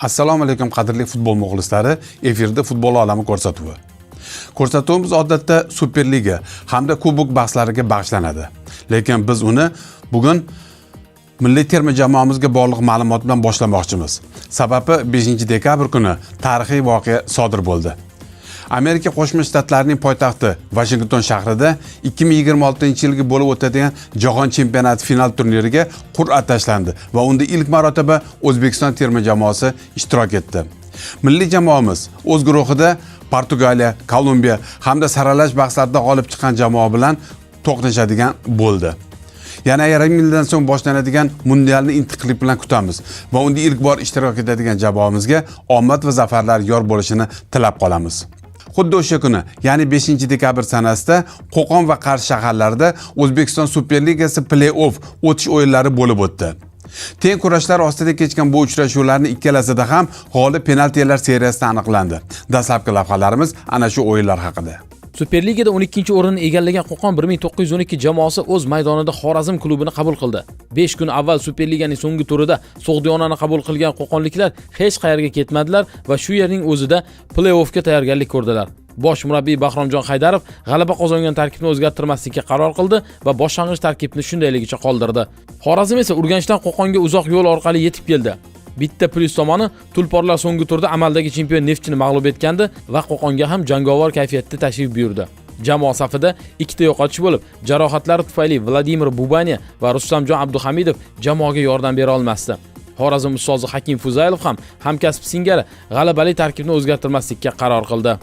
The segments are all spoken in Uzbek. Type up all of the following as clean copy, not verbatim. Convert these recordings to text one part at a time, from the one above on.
Assalomu alaykum, qadrli futbol muxlislari. Efirda Futbol olami ko'rsatuvi. Ko'rsatuvimiz odatda Superliga hamda kubok bahslariga bag'ishlanadi. Lekin biz uni bugun milliy terma jamoamizga bog'liq ma'lumot bilan boshlamoqchimiz. Sababi 5 dekabr kuni tarixiy voqea sodir bo'ldi. Amerika Qo'shma Shtatlarining poytaxti Vashington shahrida 2026-yilgi bo'lib o'tadigan Jahon chempionati final turniriga qur'a tashlandi va unda ilk marotaba O'zbekiston terma jamoasi ishtirok etdi. Milliy jamoamiz o'z guruhida Portugaliya, Kolumbiya hamda saralash bahslarida g'olib chiqqan jamoa bilan to'qnashadigan bo'ldi. Yana yarim yildan so'ng boshlanadigan mundialni intiqlik bilan kutamiz va unda ilk bor ishtirok etadigan jamoamizga omad va zafarlar yor bo'lishini tilab qolamiz. Xuddi o'sha kuni, ya'ni 5 dekabr sanasida Qo'qon va Qarshi shaharlarida O'zbekiston Superligasi play-off o'tish o'yinlari bo'lib o'tdi. Teng kurashlar ostida kechgan bu uchrashuvlarning ikkalasida ham g'olib penaltilar seriyasida aniqlandi. Dastlabki lavhalarimiz ana shu o'yinlar haqida. Superligada 12-o'rinni egallagan Qo'qon 1912 jamoasi o'z maydonida Xorazm klubini qabul qildi. 5 kun avval Superliganing so'nggi turida So'g'diyonani qabul qilgan qo'qonliklar hech qayerga ketmadilar va shu yerning o'zida play-offga tayyorgarlik ko'rdilar. Bosh murabbiy Bahromjon Haydarov g'alaba qozongan tarkibni o'zgartirmaslikka qaror qildi va boshlang'ich tarkibni shundayligicha qoldirdi. Xorazm esa Urganchdan Qo'qonga uzoq yo'l orqali yetib keldi. Bitta plyus tomoni, tulporlar so'nggi turda amaldagi chempion Neftchini mag'lub etgandi va Qo'qonga ham jangovar kayfiyatda tashrif buyurdi. Jamoa safida ikkita yo'qotish bo'lib, jarohatlari tufayli Vladimir Bubaniya va Rustamjon Abduhamidov jamoaga yordam bera olmasdi. Xorazm ustozi Hakim Fuzaylov ham hamkasbi singari g'alabali tarkibni o'zgartirmaslikka qaror qildi.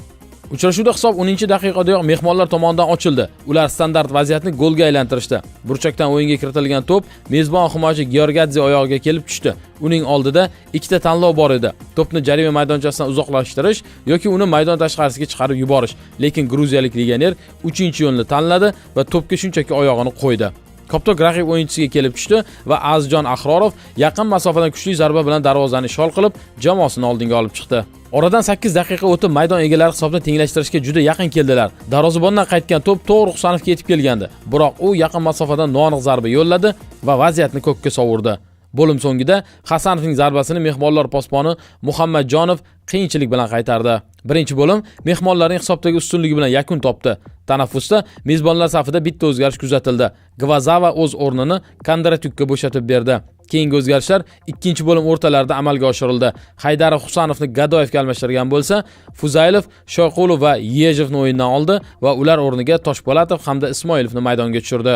Uchrashuvda hisob 10-daqiqadayoq mehmonlar tomonidan ochildi. Ular standart vaziyatni golga aylantirishdi. Burchakdan o'yinga kiritilgan to'p mezbon himoyachi Georgadze oyog'iga kelib tushdi. Uning oldida ikkita tanlov bor edi: to'pni jarima maydonchasidan uzoqlashtirish yoki uni maydon tashqarisiga chiqarib yuborish. Lekin gruziyalik legioner 3-yo'lni tanladi va to'pga shunchaki oyog'ini qo'ydi. Koptok raqib o'yinchisiga kelib tushdi va Azizjon Ahrorov yaqin masofadan kuchli zarba bilan darvozani ishg'ol qilib, jamoasini oldinga olib chiqdi. Oradan 8 daqiqa o'tib, maydon egalari hisobni tenglashtirishga juda yaqin keldilar. Darvozabondan qaytgan to'p to'g'ri Husanovga yetib kelgandi. Biroq u yaqin masofadan noaniq zarba yo'lladi va vaziyatni ko'kka sovurdi. Bo'lim so'ngida Hasanovning zarbasini mehmonlar posboni Muhammadjonov qiyinchilik bilan qaytardi. Birinchi bo'lim mehmonlarning hisobdagi ustunligi bilan yakun topdi. Tanaffusda mezbonlar safida bitta o'zgarish kuzatildi. Gvazava o'z o'rnini Kondratyukka bo'shatib berdi. Keyingi o'zgarishlar ikkinchi bo'lim o'rtalarida amalga oshirildi. Haydarov Husanovni Gadoyevga almashtirgan bo'lsa, Fuzaylov Shoyqulov va Yejevni o'yindan oldi va ular o'rniga Toshpo'latov hamda Ismoilovni maydonga tushirdi.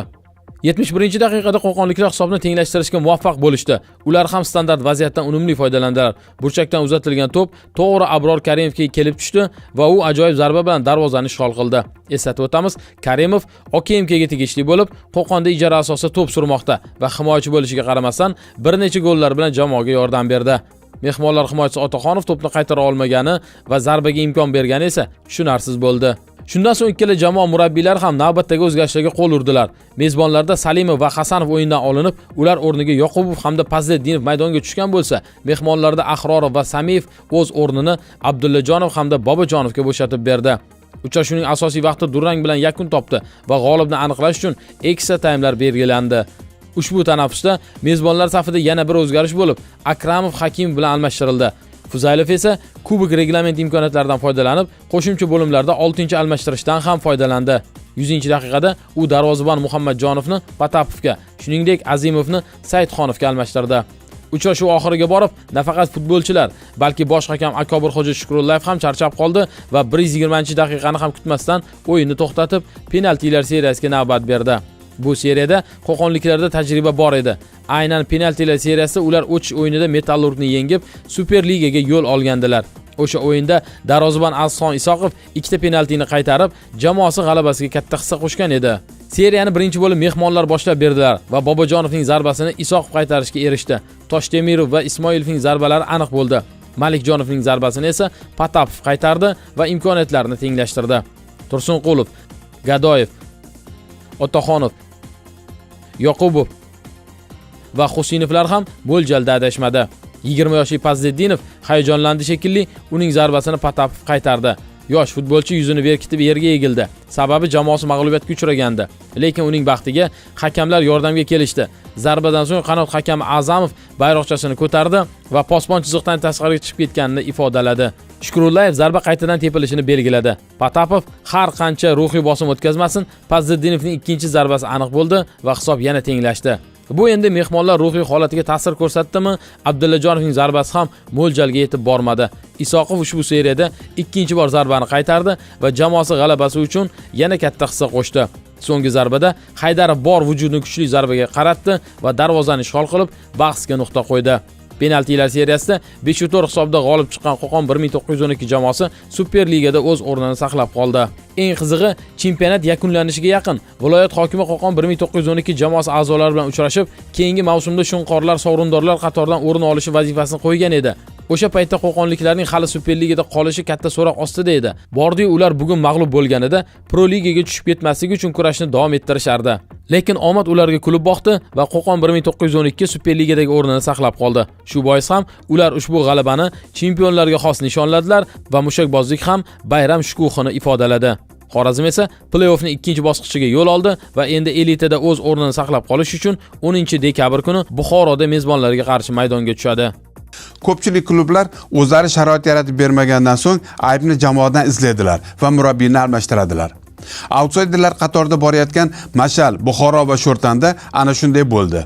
71-daqiqada qo'qonliklar hisobni tenglashtirishga muvaffaq bo'lishdi. Ular ham standart vaziyatdan unumli foydalandilar. Burchakdan uzatilgan to'p to'g'ri Abror Karimovga kelib tushdi va u ajoyib zarba bilan darvozani ishg'ol qildi. Eslatib o'tamiz, Karimov OKMKga tegishli bo'lib, Qo'qonda ijara asosida to'p surmoqda va himoyachi bo'lishiga qaramasdan bir necha gollar bilan jamoaga yordam berdi. Mehmonlar himoyachisi Otaxonov to'pni qaytara olmagani va zarbaga imkon bergani esa tushunarsiz bo'ldi. Shundan so'ng ikkala jamoa murabbiylari ham navbatdagi o'zgarishlarga qo'l urdilar. Mezbonlarda Salimov va Hasanov o'yindan olinib, ular o'rniga Yoqubov hamda Fazliddinov maydonga tushgan bo'lsa, mehmonlarda Ahrorov va Samiyev o'z o'rnini Abdullajonov hamda Bobojonovga bo'shatib berdi. Uchrashuvning asosiy vaqti durang bilan yakun topdi va g'olibni aniqlash uchun ekstra taymlar belgilandi. Ushbu tanaffusda mezbonlar safida yana bir o'zgarish bo'lib, Akramov Hakimov bilan almashtirildi. Fuzaylov esa kubok reglamenti imkoniyatlaridan foydalanib, qo'shimcha bo'limlarda 6-almashtirishdan ham foydalandi. 100-daqiqada u darvozabon Muhammadjonovni Potapovga, shuningdek Azimovni Saidxonovga almashtirdi. Uchrashuv oxiriga borib, nafaqat futbolchilar, balki bosh hakam Akobir Xo'ja Shukrullayev ham charchab qoldi va 120-daqiqani ham kutmasdan o'yinni to'xtatib, penaltilar seriyasiga navbat berdi. Bu seriyada qo'qonliklarda tajriba bor edi. Aynan penaltilar seriyasida ular o'tish o'yinida Metallurgni yengib, Superligaga yo'l olgandilar. O'sha o'yinda darvozabon Azizxon Isoqov ikkita penaltini qaytarib, jamoasi g'alabasiga katta hissa qo'shgan edi. Seriyani birinchi bo'lib mehmonlar boshlab berdilar va Bobojonovning zarbasini Isoqov qaytarishga erishdi. Toshtemirov va Ismoilovning zarbalari aniq bo'ldi. Malikjonovning zarbasini esa Potapov qaytardi va imkoniyatlarni tenglashtirdi. Tursunqulov, Gadoyev, Otaxonov, Yoqubov va Husinovlar ham mo'ljalda adashmadi. 20 yoshli Fazliddinov hayajonlandi shekilli, uning zarbasini Potapov qaytardi. Yosh futbolchi yuzini berkitib yerga egildi. Sababi jamoasi mag'lubiyatga uchragandi. Lekin uning baxtiga hakamlar yordamga kelishdi. Zarbadan so'ng qanot hakami Azamov bayroqchasini ko'tardi va posbon chiziqdan tashqariga chiqib ketganini ifodaladi. Shukrullayev zarba qaytadan tepilishini belgiladi. Potapov har qancha ruhiy bosim o'tkazmasin, Fazliddinovning ikkinchi zarbasi aniq bo'ldi va hisob yana tenglashdi. Bu endi mehmonlar ruhiy holatiga ta'sir ko'rsatdimi? Abdullajonovning zarbasi ham mo'ljalga yetib bormadi. Isoqov ushbu seriyada ikkinchi bor zarbani qaytardi va jamoasi g'alabasi uchun yana katta hissa qo'shdi. So'nggi zarbada Haydarov bor vujudini kuchli zarbaga qaratdi va darvozani ishg'ol qilib, bahsga nuqta qo'ydi. Penaltilar seriyasida 5-4 hisobda g'olib chiqqan Qo'qon 1912 jamoasi Superligada o'z o'rnini saqlab qoldi. Eng qizig'i, chempionat yakunlanishiga yaqin viloyat hokimi Qo'qon 1912 jamoasi a'zolari bilan uchrashib, keyingi mavsumda shunqorlar sovrindorlar qatoridan o'rin olishi vazifasini qo'ygan edi. O'sha paytda qo'qonliklarning hali Superligada qolishi katta so'roq ostida edi. Bordi-yu ular bugun mag'lub bo'lganida Pro ligaga tushib ketmasligi uchun kurashni davom ettirishardi. Lekin omad ularga kulib boqdi va Qo'qon 1912 Superligadagi o'rnini saqlab qoldi. Shu bois ham ular ushbu g'alabani chempionlarga xos nishonladilar va mushakbozlik ham bayram shukuhini ifodaladi. Xorazm esa play-offning ikkinchi bosqichiga yo'l oldi va endi elitada o'z o'rnini saqlab qolish uchun 10-dekabr kuni Buxoroda mezbonlarga qarshi maydonga tushadi. Ko'pchilik klublar o'zlari sharoit yaratib bermagandan so'ng aybni jamoadan izlaydilar va murabbiyni almashtiradilar. Outsayderlar qatorida borayotgan Mashal, Buxoro va Sho'rtanda ana shunday bo'ldi.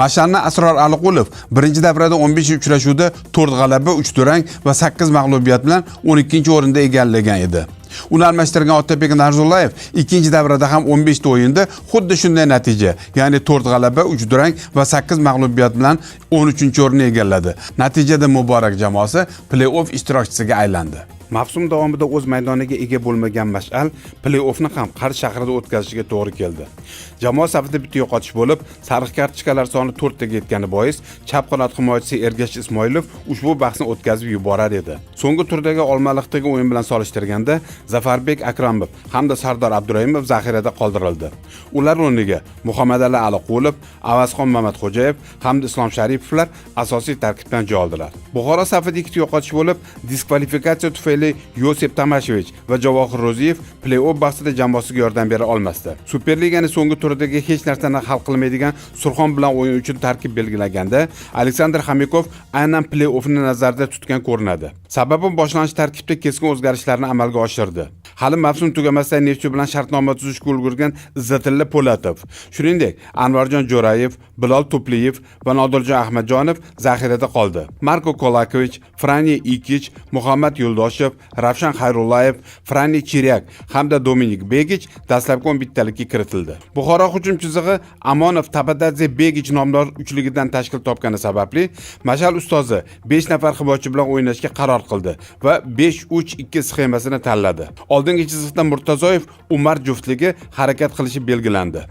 Mashalni Asror Aliqulov birinchi davrada 15 uchrashuvda 4 g'alaba, 3 durang va 8 mag'lubiyat bilan 12-o'rinda egallagan edi. Uni almashtirgan Otabek Narzullayev ikkinchi davrada ham 15 ta o'yinda xuddi shunday natija, ya'ni 4 g'alaba, 3 durang va 8 mag'lubiyat bilan 13-o'rinni egalladi. Natijada Muborak jamoasi play-off ishtirokchisiga aylandi. Mavsum davomida o'z maydoniga ega bo'lmagan Mash'al play-offni ham Qarshi shahrida o'tkazishiga to'g'ri keldi. Jamoa safida bitta yo'qotish bo'lib, sariq kartochkalar soni 4 taga yetgani bois, chap qanot himoyachisi Ergash Ismoilov ushbu bahsni o'tkazib yuborar edi. So'nggi turdagi Olmaliqdagi o'yin bilan solishtirganda Zafarbek Akramov hamda Sardor Abduraimov zaxirada qoldirildi. Ular o'rniga Muhammadali Aliqulov, Avazxon Mamadxo'jayev hamda Islom Sharipovlar asosiy tarkibdan joy oldilar. Buxoro safida ikkita yo'qotish bo'lib, diskvalifikatsiya tufayli Yosip Tomashevich va Javohir Ro'ziyev play-off bahsida jamoasiga yordam bera olmasdi. Superliganing so'nggi turidagi hech narsani hal qilmaydigan Surxon bilan o'yin uchun tarkib belgilaganda Aleksandr Xomikov aynan play-offni nazarda tutgan ko'rinadi. Sababi boshlanish tarkibda keskin o'zgarishlarni amalga oshirdi. Hali mavsum tugamasdan Neftchi bilan shartnoma tuzishga ulgurgan Izzatilla Po'latov, shuningdek, Anvarjon Jo'rayev, Bilol To'pliyev va Nodirjon Ahmadjonov zaxirada qoldi. Marko Kolakovich, Frani Ikich, Muhammad Yo'ldoshev, Ravshan Xayrullayev, Frani Chiryak hamda Dominik Begich dastlabki 11 talikka kiritildi. Buxoro hujum chizig'i Amonov, Tabatadze, Begich nomdor uchligidan tashkil topgani sababli Mashal ustozi 5 nafar himoyachi bilan o'ynashga qaror qildi va 5-3-2 sxemasini tanladi. Oldingi chiziqda Murtazoyev Umar juftligi harakat qilishi belgilandi.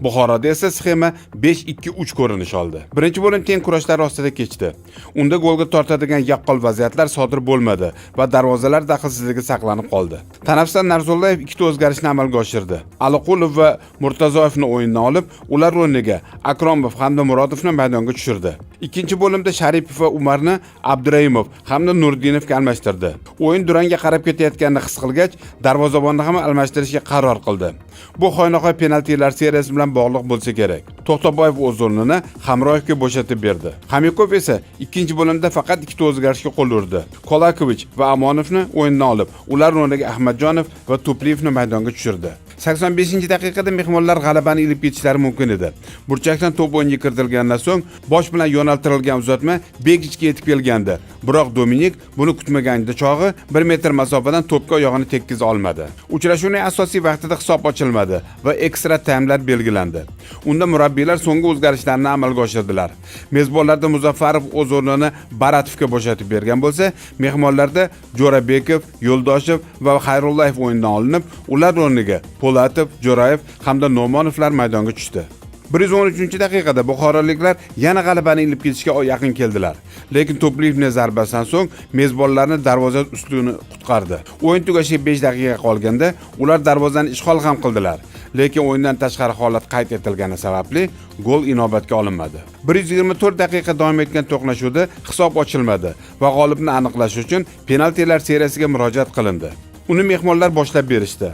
Buxoroda esa sxema 5-2-3 ko'rinish oldi. Birinchi bo'lim teng kurashlar ostida kechdi. Unda golga tortadigan yaqqol vaziyatlar sodir bo'lmadi va darvozalar daxlsizligi saqlanib qoldi. Tanaffusdan Narzullayev ikkita o'zgarishni amalga oshirdi. Aliqulov va Murtazoyevni o'yindan olib, ular o'rniga Akromov hamda Murodovni maydonga tushirdi. Ikkinchi bo'limda Sharipov va Umarni Abduraimov hamda Nurdinovga almashtirdi. O'yin durangga qarab ketayotganini his qilgach, darvozabonni ham almashtirishga qaror qildi. Bu hoynahoy penaltilar seriyasi bilan bog'liq bo'lsa kerak. To'xtaboyev o'z o'rnini Hamroyevga bo'shatib berdi. Xomikov esa ikkinchi bo'limda faqat ikkita o'zgarishga qo'l urdi. Kolakovich va Amonovni o'yindan olib, ular o'rniga Ahmadjonov va Tupliyevni maydonga tushirdi. 85-daqiqada mehmonlar g'alabani ilib ketishlari mumkin edi. Burchakdan to'p o'yinga kiritilgandan so'ng bosh bilan yo'naltirilgan uzatma Begichga yetib kelgandi. Biroq Dominik buni kutmaganda chog'i 1 metr masofadan to'pga oyog'ini tekkiza olmadi. Uchrashuvning asosiy vaqtida hisob ochilmadi va ekstra taymlar belgilandi. Unda murabbiylar so'nggi o'zgarishlarni amalga oshirdilar. Mezbonlarda Muzaffarov o'z o'rnini Baratovga bo'shatib bergan bo'lsa, mehmonlarda Jo'rabekov, Yo'ldoshev va Xayrullayev o'yindan olinib, ular o'rniga Po'latov, Jo'rayev hamda No'monovlar maydonga tushdi. 113-daqiqada buxoroliklar yana g'alabani ilib ketishga yaqin keldilar. Lekin To'pliyevning zarbasidan so'ng mezbonlarni darvoza ustuni qutqardi. O'yin tugashiga 5 daqiqa qolganda ular darvozani ishg'ol ham qildilar. Lekin o'yindan tashqari holat qayd etilgani sababli gol inobatga olinmadi. 124 daqiqa davom etgan to'qnashuvda hisob ochilmadi va g'olibni aniqlash uchun penaltilar seriyasiga murojaat qilindi. Uni mehmonlar boshlab berishdi.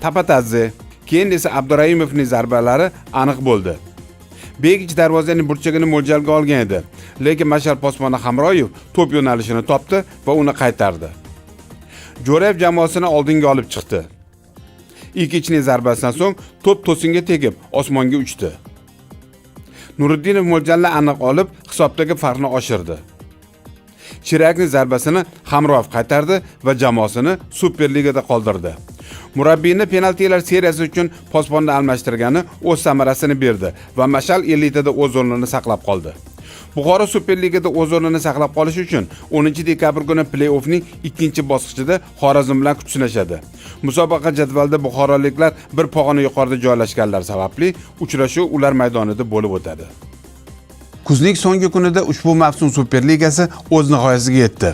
Tapatadze, keyin esa Abduraimovning zarbalari aniq bo'ldi. Begich darvozaning burchagini mo'ljalga olgan edi, lekin Mashal posboni Hamroyev to'p yo'nalishini topdi va uni qaytardi. Jo'rayev jamoasini oldinga olib chiqdi. Ikichning zarbasidan so'ng to'p to'singa tegib, osmonga uchdi. Nuriddinov mo'ljalni aniq olib, hisobdagi farqni oshirdi. Chirakning zarbasini Hamroyev qaytardi va jamoasini Superligada qoldirdi. Murabbiyni penaltilar seriyasi uchun posbonni almashtirgani o'z samarasini berdi va Mashal elitada o'z o'rnini saqlab qoldi. Buxoro Superligada o'z o'rnini saqlab qolish uchun 10 dekabr kuni play-offning ikkinchi bosqichida Xorazm bilan kuch sinashadi. Musobaqa jadvalida buxoroliklar bir pog'ona yuqorida joylashganlari sababli uchrashuv ular maydonida bo'lib o'tadi. Kuzning so'nggi kunida ushbu mavsum Superligasi o'z nihoyasiga yetdi.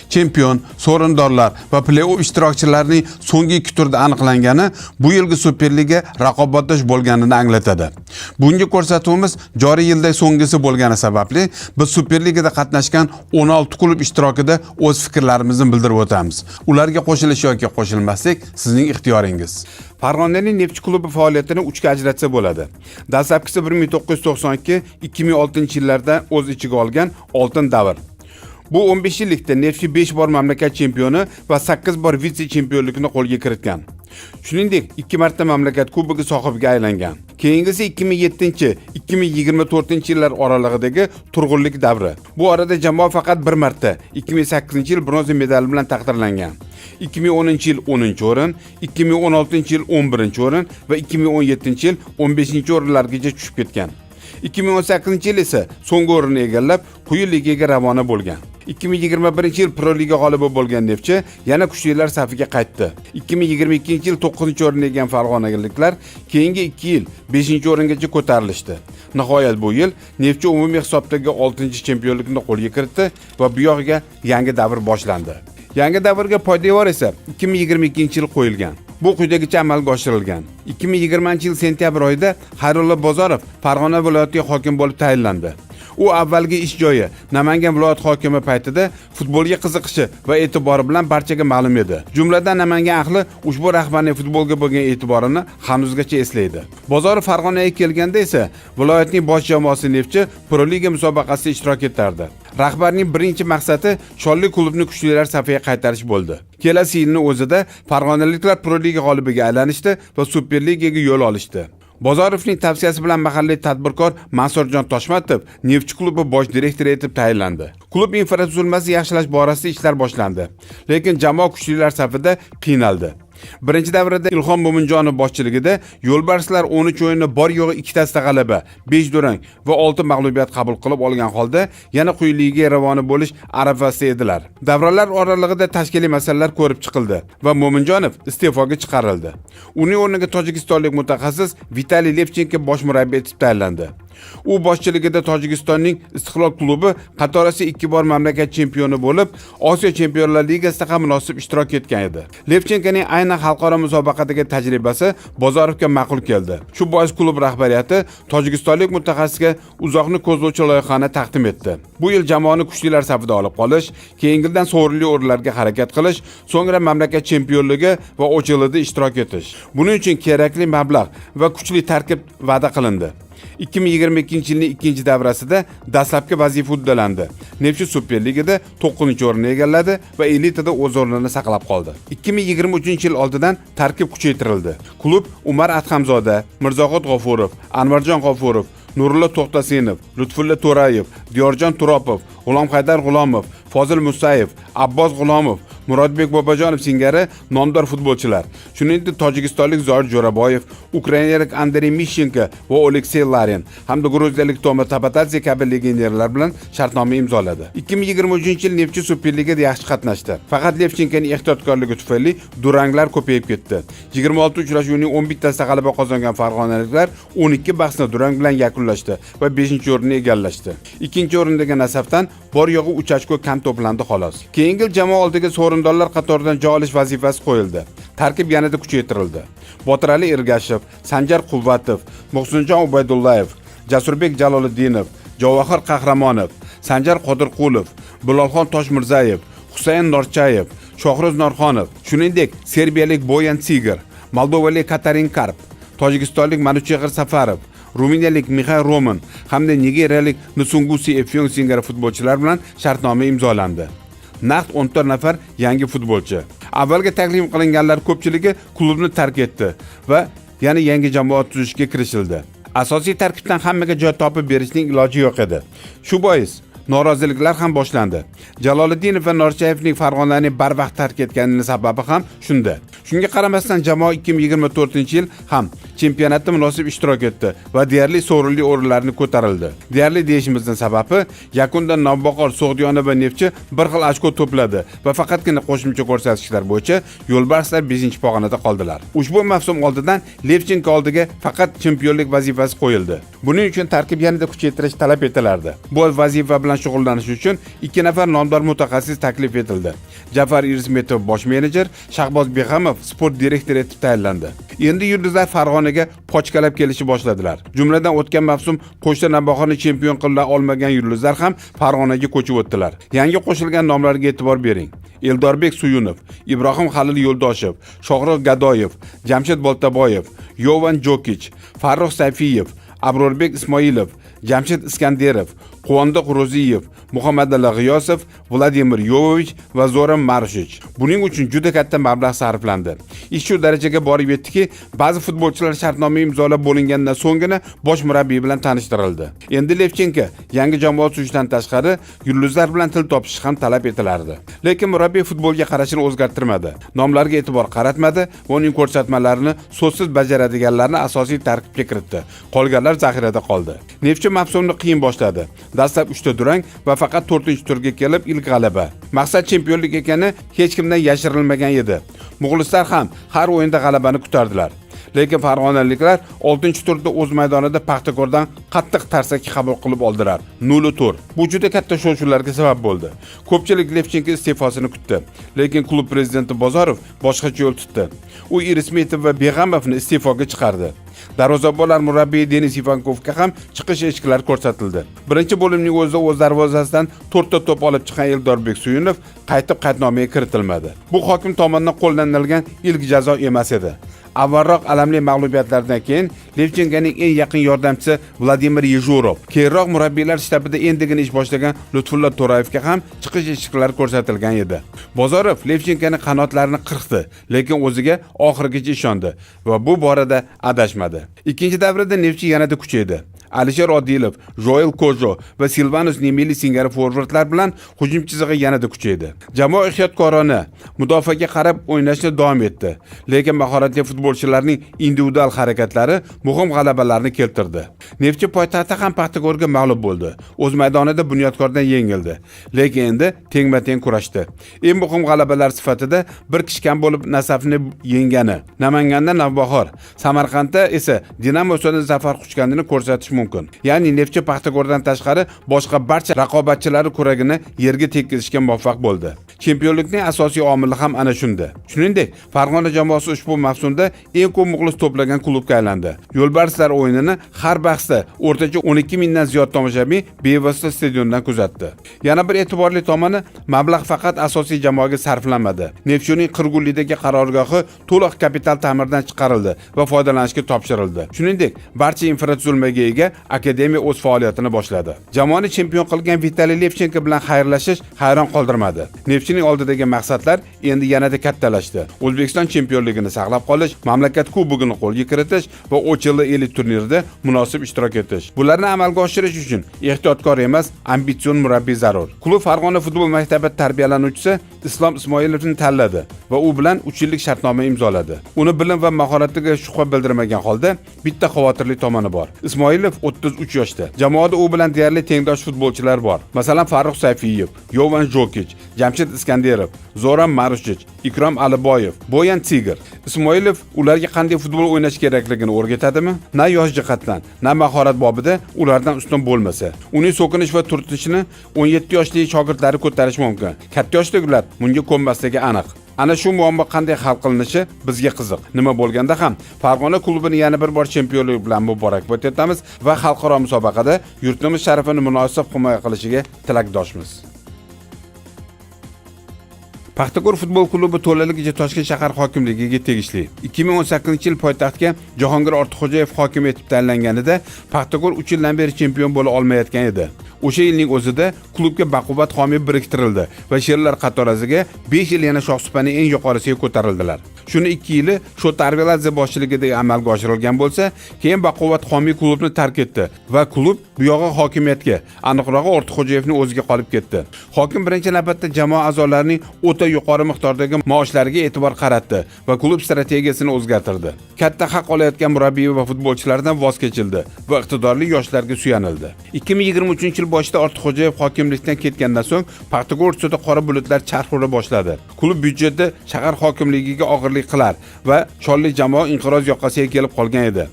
Chempion, sovrindorlar va play-off ishtirokchilarining so'nggi ikki turda aniqlangani bu yilgi Superliga raqobatdosh bo'lganini anglatadi. Bunga ko'rsatuvimiz joriy yilda so'nggisi bo'lgani sababli biz Superligada qatnashgan 16 klub ishtirokida o'z fikrlarimizni bildirib o'tamiz. Ularga qo'shilish yoki qo'shilmaslik sizning ixtiyoringiz. Farg'onaning Neftchi klubi faoliyatini uchga ajratsa bo'ladi. Dastlabkisi 1992-2006 yillarda o'z ichiga olgan oltin davr. Bu 15 yillikda Neftchi 5 bor mamlakat chempioni va 8 bor vitse chempionlikni qo'lga kiritgan. Shuningdek, 2 marta mamlakat kubogi sohibiga aylangan. Keyingisi 2007-2024 yillar oralig'idagi turg'unlik davri. Bu orada jamoa faqat bir marta 2008 yil bronza medali bilan taqdirlangan. 2010 yil 10 o'rin, 2016 yil 11 o'rin va 2017 yil 15 o'rinlargacha tushib ketgan. 2018 yil esa so'nggi o'rinni egallab, quyi ligaga ravona bo'lgan. 2021 yil Pro Liga g'olibi bo'lgan Neftchi yana kuchlilar safiga qaytdi. 2022 yil 9 o'rinni egallagan farg'onaliklar keyingi 2 yil 5 o'ringacha ko'tarilishdi. Nihoyat bu yil Neftchi umumiy hisobdagi 6 chempionlikni qo'lga kiritdi va bu yog'iga yangi davr boshlandi. Yangi davrga poydevor esa 2022 yil qo'yilgan. Bu quyidagicha amalga oshirilgan. 2020 yil sentyabr oyida Xayrullo Bozorov Farg'ona viloyatiga hokim bo'lib tayinlandi. U avvalgi ish joyi Namangan viloyat hokimi paytida futbolga qiziqishi va e'tibori bilan barchaga ma'lum edi. Jumladan, Namangan ahli ushbu rahbarning futbolga bo'lgan e'tiborini hanuzgacha eslaydi. Bozorov Farg'onaga kelganda esa viloyatning bosh jamoasi Neftchi Pro Liga musobaqasida ishtirok etardi. Rahbarning birinchi maqsadi cholli klubni kuchlilar safiga qaytarish bo'ldi. Kelasi yilning o'zida farg'onaliklar Pro Liga g'olibiga aylanishdi va Superligaga yo'l olishdi. Bozorovning tavsiyasi bilan mahalliy tadbirkor Mansurjon Toshmatov Neftchi klubi bosh direktori etib tayinlandi. Klub infratuzilmasini yaxshilash borasida ishlar boshlandi. Lekin jamoa kuchlilar safida qiynaldi. Birinchi davrada Ilhom Mo'minjonov boshchiligida yo'lbarslar 13 o'yinni bor yo'g'i ikkitasida g'alaba, 5 durang va 6 mag'lubiyat qabul qilib olgan holda yana quyi ligaga ravona bo'lish arafasida edilar. Davralar oralig'ida tashkiliy masalalar ko'rib chiqildi va Mo'minjonov iste'foga chiqarildi. Uning o'rniga tojikistonlik mutaxassis Vitaliy Levchenko bosh murabbiy etib tayinlandi. U boshchiligida Tojikistonning Istiqlol klubi qatorasiga ikki bor mamlakat chempioni bo'lib, Osiyo Chempionlar Ligasida ham munosib ishtirok etgan edi. Levchenkoning aynan xalqaro musobaqadagi tajribasi Bozorovga ma'qul keldi. Shu bois klub rahbariyati tojikistonlik mutaxassisga uzoqni ko'zlovchi loyihani taqdim etdi. Bu yil jamoani kuchlilar safida olib qolish, keyingi yildan sovrinli o'rinlarga harakat qilish, so'ngra mamlakat chempionligi va OCHLda ishtirok etish. Buning uchun kerakli mablag' va kuchli tarkib va'da qilindi. 2022 yilning ikkinchi davrasida dastlabki vazifa uddalandi. Neftchi Superligada 9-o'rinni egalladi va elitada o'z o'rnini saqlab qoldi. 2023 yil oldidan tarkib kuchaytirildi. Klub Umar Adhamzoda, Mirzohid G'ofurov, Anvarjon G'ofurov, Nurullo To'xtasinov, Lutfulla To'rayev, Diyorjon Turopov, G'ulomhaydar G'ulomov, Fozil Musayev, Abbos G'ulomov, Murodbek Bobojonov singari nomdor futbolchilar. Shuningdek, tojikistonlik Zoir Jo'raboyev, ukrainalik Andrey Mishenko va Oleksiy Larin hamda gruziyalik Toma Tabatadze kabi legionerlar bilan shartnoma imzoladi. 2023 yil Neftchi Superligada yaxshi qatnashdi. Faqat Levchenkoning ehtiyotkorligi tufayli duranglar ko'payib ketdi. 26 uchrashuvning 11 tasida g'alaba qozongan farg'onaliklar 12 bahsni durang bilan yakunlashdi va 5-o'rinni egallashdi. Ikkinchi o'rindagi Nasafdan bor yo'g'i 3 ochko kam to'plandi xolos. Keyingi yil jamoa oldiga sovrindorlar qatoridan joy olish vazifasi qo'yildi. Tarkib yanada kuchaytirildi. Botirali Ergashev, Sanjar Quvvatov, Muhsinjon Ubaydullayev, Jasurbek Jaloliddinov, Javohir Qahramonov, Sanjar Qodirqulov, Bilolxon Toshmirzayev, Husayn Norchayev, Shohruz Norxonov, shuningdek, serbiyalik Boyan Tsiger, moldovalik Katarin Karp, tojikistonlik Manuchehr Safarov, ruminiyalik Mixay Roman hamda nigeriyalik Nsungusi Efyong singari futbolchilar bilan shartnoma imzolandi. Naqd 14 nafar yangi futbolchi. Avvalgi taklif qilinganlar ko'pchiligi klubni tark etdi va yana yangi jamoa tuzishga kirishildi. Asosiy tarkibdan hammaga joy topib berishning iloji yo'q edi. Shu bois noroziliklar ham boshlandi. Jaloliddinov va Norchayevning Farg'onani barvaqt tark etganining sababi ham shunda. Shunga qaramasdan jamoa 2024-yil ham chempionatda munosib ishtirok etdi va deyarli sovrinli o'rinlarni ko'tarildi. Deyarli deyishimizning sababi yakunda Navbahor, So'g'diyona va Neftchi bir xil ochko to'pladi va faqatgina qo'shimcha ko'rsatkichlar bo'yicha yo'lbarslar 5-pog'onada qoldilar. Ushbu mavsum oldidan Levchenko oldiga faqat chempionlik vazifasi qo'yildi. Buning uchun tarkib yanada kuchaytirish talab etilardi. Bu vazifa bilan shug'ullanish uchun 2 nafar nomdor mutaxassis taklif etildi. Jafar Irismetov bosh menejer, Shahboz Beg'amov sport direktori etib tayinlandi. Endi yulduzlar Farg'onaga pochkalab kelishni boshladilar. Jumladan, o'tgan mavsum qo'shni Navbahorni chempion qila olmagan yulduzlar ham Farg'onaga ko'chib o'tdilar. Yangi qo'shilgan nomlarga e'tibor bering. Eldorbek Suyunov, Ibrohim Halil Yo'ldoshev, Shohrux Gadoyev, Jamshid Boltaboyev, Yovan Jokich, Farruh Sayfiyev, Abrorbek Ismoilov, Jamshid Iskanderov, Quvondiq Ro'ziyev, Muhammadali G'iyosov, Vladimir Yovovich va Zoran Marushich. Buning uchun juda katta mablag' sarflandi. Ish shu darajaga borib yetdiki, ba'zi futbolchilar shartnoma imzolab bo'lingandan so'nggina bosh murabbiy bilan tanishtirildi. Endi Levchenko yangi jamoa tuzishdan tashqari yulduzlar bilan til topishi ham talab etilardi. Lekin murabbiy futbolga qarashini o'zgartirmadi. Nomlarga e'tibor qaratmadi va uning ko'rsatmalarini so'zsiz bajaradiganlarni asosiy tarkibga kiritdi. Qolganlar zaxirada qoldi. Neftchi mavsumni qiyin boshladi. Dastlab 3 ta durang va faqat 4-turga kelib ilk g'alaba. Maqsad chempionlik ekani hech kimdan yashirilmagan edi. Muxlislar ham har o'yinda g'alabani kutardilar. Lekin farg'onaliklar 6-turda o'z maydonida Paxtakordan qattiq tarsaki qabul qilib oldilar. 0-4. Bu juda katta shov-shuvlarga sabab bo'ldi. Ko'pchilik Levchenko iste'fosini kutdi. Lekin klub prezidenti Bozorov boshqacha yo'l tutdi. U Irismetov va Beg'amovni iste'foga chiqardi. Darvozabonlar murabbiyi Denis Ivankovga ham chiqish eshiklari ko'rsatildi. Birinchi bo'limning o'zida o'z darvozasidan 4 ta to'p olib chiqqan Eldorbek Suyunov qaytib qaydnomaga kiritilmadi. Bu hokim tomonidan qo'llanilgan ilk jazo emas edi. Avvalroq alamli mag'lubiyatlardan keyin Levchenkoning eng yaqin yordamchisi Vladimir Yejurov, keyinroq murabbiylar shtabida endigina ish boshlagan Lutfulla To'rayevga ham chiqish eshiklari ko'rsatilgan edi. Bozorov Levchenkoning qanotlarini qirqdi, lekin o'ziga oxirigacha ishondi va bu borada adashmadi. Ikkinchi davrada Neftchi yanada kuchaydi. Alisher Odilov, Joel Kojo va Silvanus Nemeli singari forvardlar bilan hujum chizig'i yanada kuchaydi. Jamoa ehtiyotkorona mudofaaga qarab o'ynashni davom etdi, lekin mahoratli futbolchilarning individual harakatlari muhim g'alabalarni keltirdi. Neftchi poytaxtda ham Paxtakorga mag'lub bo'ldi. O'z maydonida Bunyodkordan yengildi, lekin endi tengma-teng kurashdi. Eng muhim g'alabalar sifatida bir kishi kam bo'lib Nasafni yengani, Namanganda Navbahor, Samarqandda esa Dinamo ustida zafar quchganini ko'rsatish mumkin. Ya'ni Neftchi Paxtakordan tashqari boshqa barcha raqobatchilari kuragini yerga tekkizishga muvaffaq bo'ldi. Chempionlikning asosiy omili ham ana shunda. Shuningdek, Farg'ona jamoasi ushbu mavsumda eng ko'p muxlis to'plagan klubga aylandi. Yo'lbarslar o'yinini har bahsda o'rtacha 12 mingdan ziyod tomoshabin bevosita stadiondan kuzatdi. Yana bir e'tiborli tomoni, mablag' faqat asosiy jamoaga sarflanmadi. Neftchining Qirgulidagi qarorgohi to'liq kapital ta'mirdan chiqarildi va foydalanishga topshirildi. Shuningdek, barcha infratuzilmaga ega akademiya o'z faoliyatini boshladi. Jamoani chempion qilgan Vitaliy Levchenko bilan xayrlashish hayron qoldirmadi. Neftchining oldidagi maqsadlar endi yanada kattalashdi. O'zbekiston chempionligini saqlab qolish, mamlakat kubogini qo'lga kiritish va OCHL elit turnirida munosib ishtirok etish. Bularni amalga oshirish uchun ehtiyotkor emas, ambitsion murabbiy zarur. Klub Farg'ona futbol maktabi tarbiyalanuvchisi Islom Ismoilovni tanladi va u bilan 3 yillik shartnoma imzoladi. Uni bilim va mahoratiga shubha bildirmagan holda bitta xavotirli tomoni bor. Ismoilov 33 yoshda. Jamoada u bilan deyarli tengdosh futbolchilar bor. Masalan, Farruh Sayfiyev, Yovan Jokich, Jamshid Iskanderov, Zoran Marushich, Ikrom Aliboyev, Boyan Tsiger. Ismoilov ularga qanday futbol o'ynash kerakligini o'rgatadimi? Na yosh jihatdan, na mahorat bobida ulardan ustun bo'lmasa. Uning so'kinish va turtishini 17 yoshli shogirdlari ko'tarishi mumkin. Katta yoshdagilar bunga ko'nmasligi aniq. Ana shu muammo qanday hal qilinishi bizga qiziq. Nima bo'lganda ham Farg'ona klubini yana bir bor chempionlik bilan muborakbod etamiz va xalqaro musobaqada yurtimiz sharafini munosib himoya qilishiga tilakdoshmiz. Paxtakor futbol klubi to'laligicha Toshkent shahar hokimligiga tegishli. 2018-yil poytaxtga Jahongir Ortiqxo'jayev hokim etib tayinlanganida Paxtakor 3 yildan beri chempion bo'la olmayotgan edi. O'sha yilning o'zida klubga baquvvat homiy biriktirildi va sherlar qatorasiga 5 yil yana shohsupaning eng yuqorisiga ko'tarildilar. Shuni 2 yili Shota Arveladze boshchiligida amalga oshirilgan bo'lsa, keyin baquvvat homiy klubni tark etdi va klub buyog'i hokimiyatga, aniqrog'i Ortiqxo'jayevning o'ziga qolib ketdi. Hokim birinchi navbatda jamoa a'zolarining o'ta yuqori miqdordagi maoshlariga e'tibor qaratdi va klub strategiyasini o'zgartirdi. Katta haq olayotgan murabbiy va futbolchilardan voz kechildi va iqtidorli yoshlarga suyanildi. 2023-yil boshida Ortiqxo'jayev hokimlikdan ketgandan so'ng Paxtakor ustida qora bulutlar charx ura boshladi. Klub byudjeti shahar hokimligiga og'irlik qilar va cholli jamoa inqiroz yoqasiga kelib qolgan edi.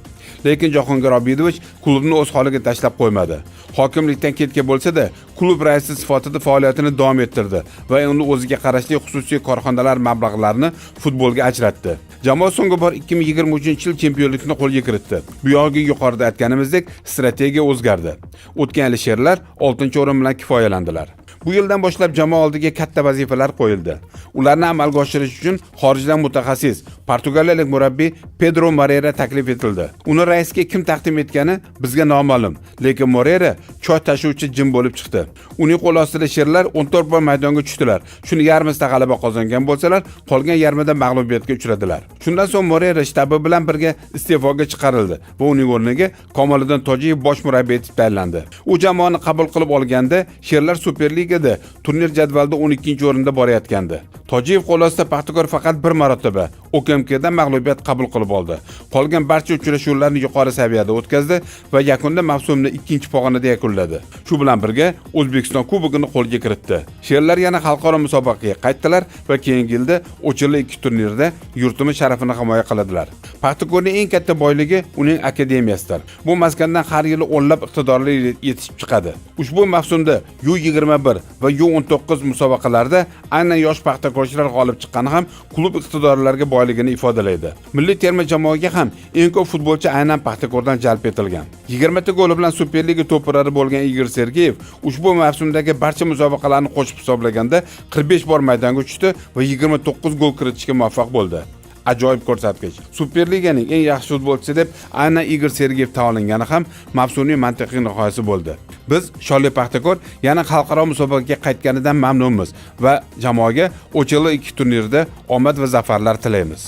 Lekin Jahongir Obidovich klubni o'z holiga tashlab qo'ymadi. Hokimlikdan ketgan bo'lsa-da, klub raisi sifatida faoliyatini davom ettirdi va endi o'ziga qarashli xususiy korxonalar mablag'larini futbolga ajratdi. Jamoa so'nggi bor 2023-yil chempionlikni qo'lga kiritdi. Bu yog'iga yuqorida aytganimizdek, strategiya o'zgardi. O'tgan yili sherlar 6-o'rin bilan kifoyalandilar. Bu yildan boshlab jamoa oldiga katta vazifalar qo'yildi. Ularni amalga oshirish uchun xorijdan mutaxassis, portugaliyalik murabbiy Pedro Moreira taklif etildi. Uni raisga kim taqdim etgani bizga noma'lum, lekin Moreira choy tashuvchi jin bo'lib chiqdi. Uning qo'l ostida sherlar 14 bor maydonga tushdilar. Shuni yarmisida g'alaba qozongan bo'lsalar, qolgan yarmida mag'lubiyatga uchradilar. Shundan so'ng Moreira shtabi bilan birga iste'foga chiqarildi va uning o'rniga Kamoliddin Tojiyev bosh murabbiy etib tayinlandi. U jamoani qabul qilib olganda sherlar Superligada turnir jadvalida 12-o'rinda borayotgandi. Tojiyev qo'l ostida Paxtakor faqat bir marotaba OKMKdan mag'lubiyat qabul qilib oldi. Qolgan barcha uchrashuvlarni yuqori saviyada o'tkazdi va yakunda mavsumni ikkinchi pog'onada yakunladi. Shu bilan birga O'zbekiston Kubogini qo'lga kiritdi. Sherlar yana xalqaro musobaqaga qaytdilar va keyingi yilda OCHL 2 turnirida yurtimiz sharafini himoya qiladilar. Paxtakorning eng katta boyligi uning akademiyasidir. Bu maskandan har yili o'nlab iqtidorli yetishib chiqadi. Ushbu mavsumda U21 va U19 musobaqalarida aynan yosh paxtakorchilar g'olib chiqqani ham klub iqtidorlarga boyligini ifodalaydi. Milliy terma jamoaga ham eng ko'p futbolchi aynan Paxtakordan jalb etilgan. 20 ta goli bilan Superliga to'purari bo'lgan Igor Sergeyev ushbu mavsumdagi barcha musobaqalarni qo'shib hisoblaganda 45 bor maydonga tushdi va 29 gol kiritishga muvaffaq bo'ldi. Ajoyib ko'rsatkich. Superliganing eng yaxshi futbolchisi deb aynan Igor Sergeyev tanlangani ham mavsumning mantiqiy nihoyasi bo'ldi. Biz Sholli Paxtakor yana xalqaro musobaqaga qaytganidan mamnunmiz va jamoaga OCHL 2 turnirida omad va zafarlar tilaymiz.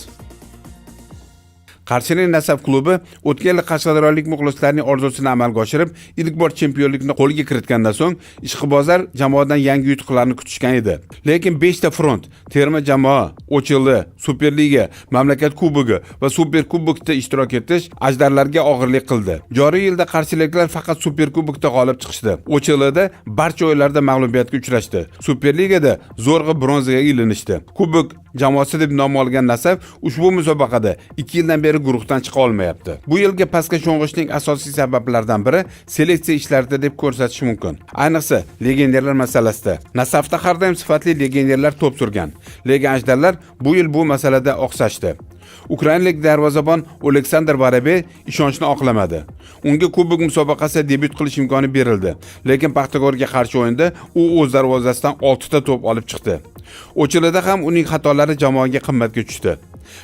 Qarshining Nasaf klubi o'tgan yil qashqadaryolik muxlislarning orzusini amalga oshirib, ilk bor chempionlikni qo'lga kiritgandan so'ng ishqibozlar jamoadan yangi yutuqlarni kutishgan edi. Lekin 5 ta front: terma jamoa, OCHL, Superliga, mamlakat kubogi va Super Kubokda ishtirok etish ajdarlarga og'irlik qildi. Joriy yilda qarshiliklar faqat Super Kubokda g'olib chiqishdi. OCHLda barcha o'yinlarda mag'lubiyatga uchrashdi. Superligada zo'rg'a bronzaga ilinishdi. Kubok jamoasi deb nom olgan Nasaf ushbu musobaqada 2 yildan beri guruhdan chiqa olmayapti. Bu yilgi pastga sho'ng'ishning asosiy sabablaridan biri seleksiya ishlarida deb ko'rsatish mumkin. Ayniqsa legionerlar masalasida. Nasafda har doim sifatli legionerlar to'p surgan. Lekin ajdarlar bu yil bu masalada oqsashdi. Ukrainalik darvozabon Oleksandr Varabey ishonchni oqlamadi. Unga kubok musobaqasida debyut qilish imkoni berildi, lekin Paxtakorga qarshi o'yinda u o'z darvozasidan 6 ta to'p olib chiqdi. OCHLda ham uning xatolari jamoaga qimmatga tushdi.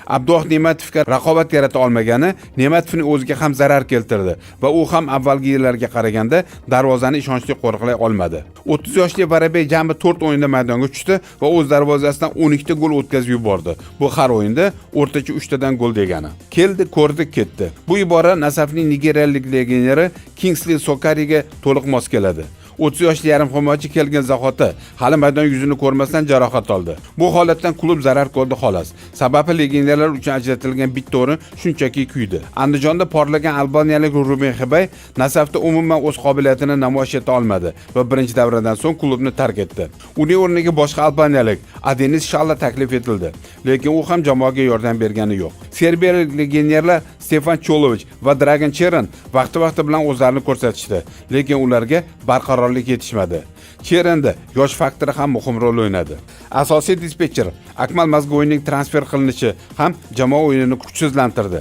Abduvohid Ne'matovga raqobat yarata olmagani Ne'matovning o'ziga ham zarar keltirdi va u ham avvalgi yillarga qaraganda darvozani ishonchli qo'riqlay olmadi. 30 yoshli Varabey jami 4 o'yinda maydonga tushdi va o'z darvozasidan 12 ta gol o'tkazib yubordi. Bu har o'yinda o'rtacha 3 tadan gol degani. Keldi, ko'rdi, ketdi. Bu ibora Nasafning nigeriyalik legioneri Kingsley Sokariga to'liq mos keladi. 30 yoshli yarim himoyachi kelgan zahoti hali maydon yuzini ko'rmasdan jarohat oldi. Bu holatdan klub zarar ko'rdi xolos. Sababi legionerlar uchun ajratilgan bitta o'rin shunchaki kuydi. Andijonda porlagan albaniyalik Ruben Xibay Nasafda umuman o'z qobiliyatini namoyish eta olmadi va birinchi davradan so'ng klubni tark etdi. Uning o'rniga boshqa albaniyalik Adenis Shalla taklif etildi, lekin u ham jamoaga yordam bergani yo'q. Serbiyalik legionerlar Stefan Cholovich va Dragan Cheran vaqti-vaqti bilan o'zlarini ko'rsatishdi, lekin ularga barqarorlik yetishmadi. Cheranda yosh faktori ham muhim rol o'ynadi. Asosiy dispetcher Akmal Mazgoyning transfer qilinishi ham jamoa o'yinini kuchsizlantirdi.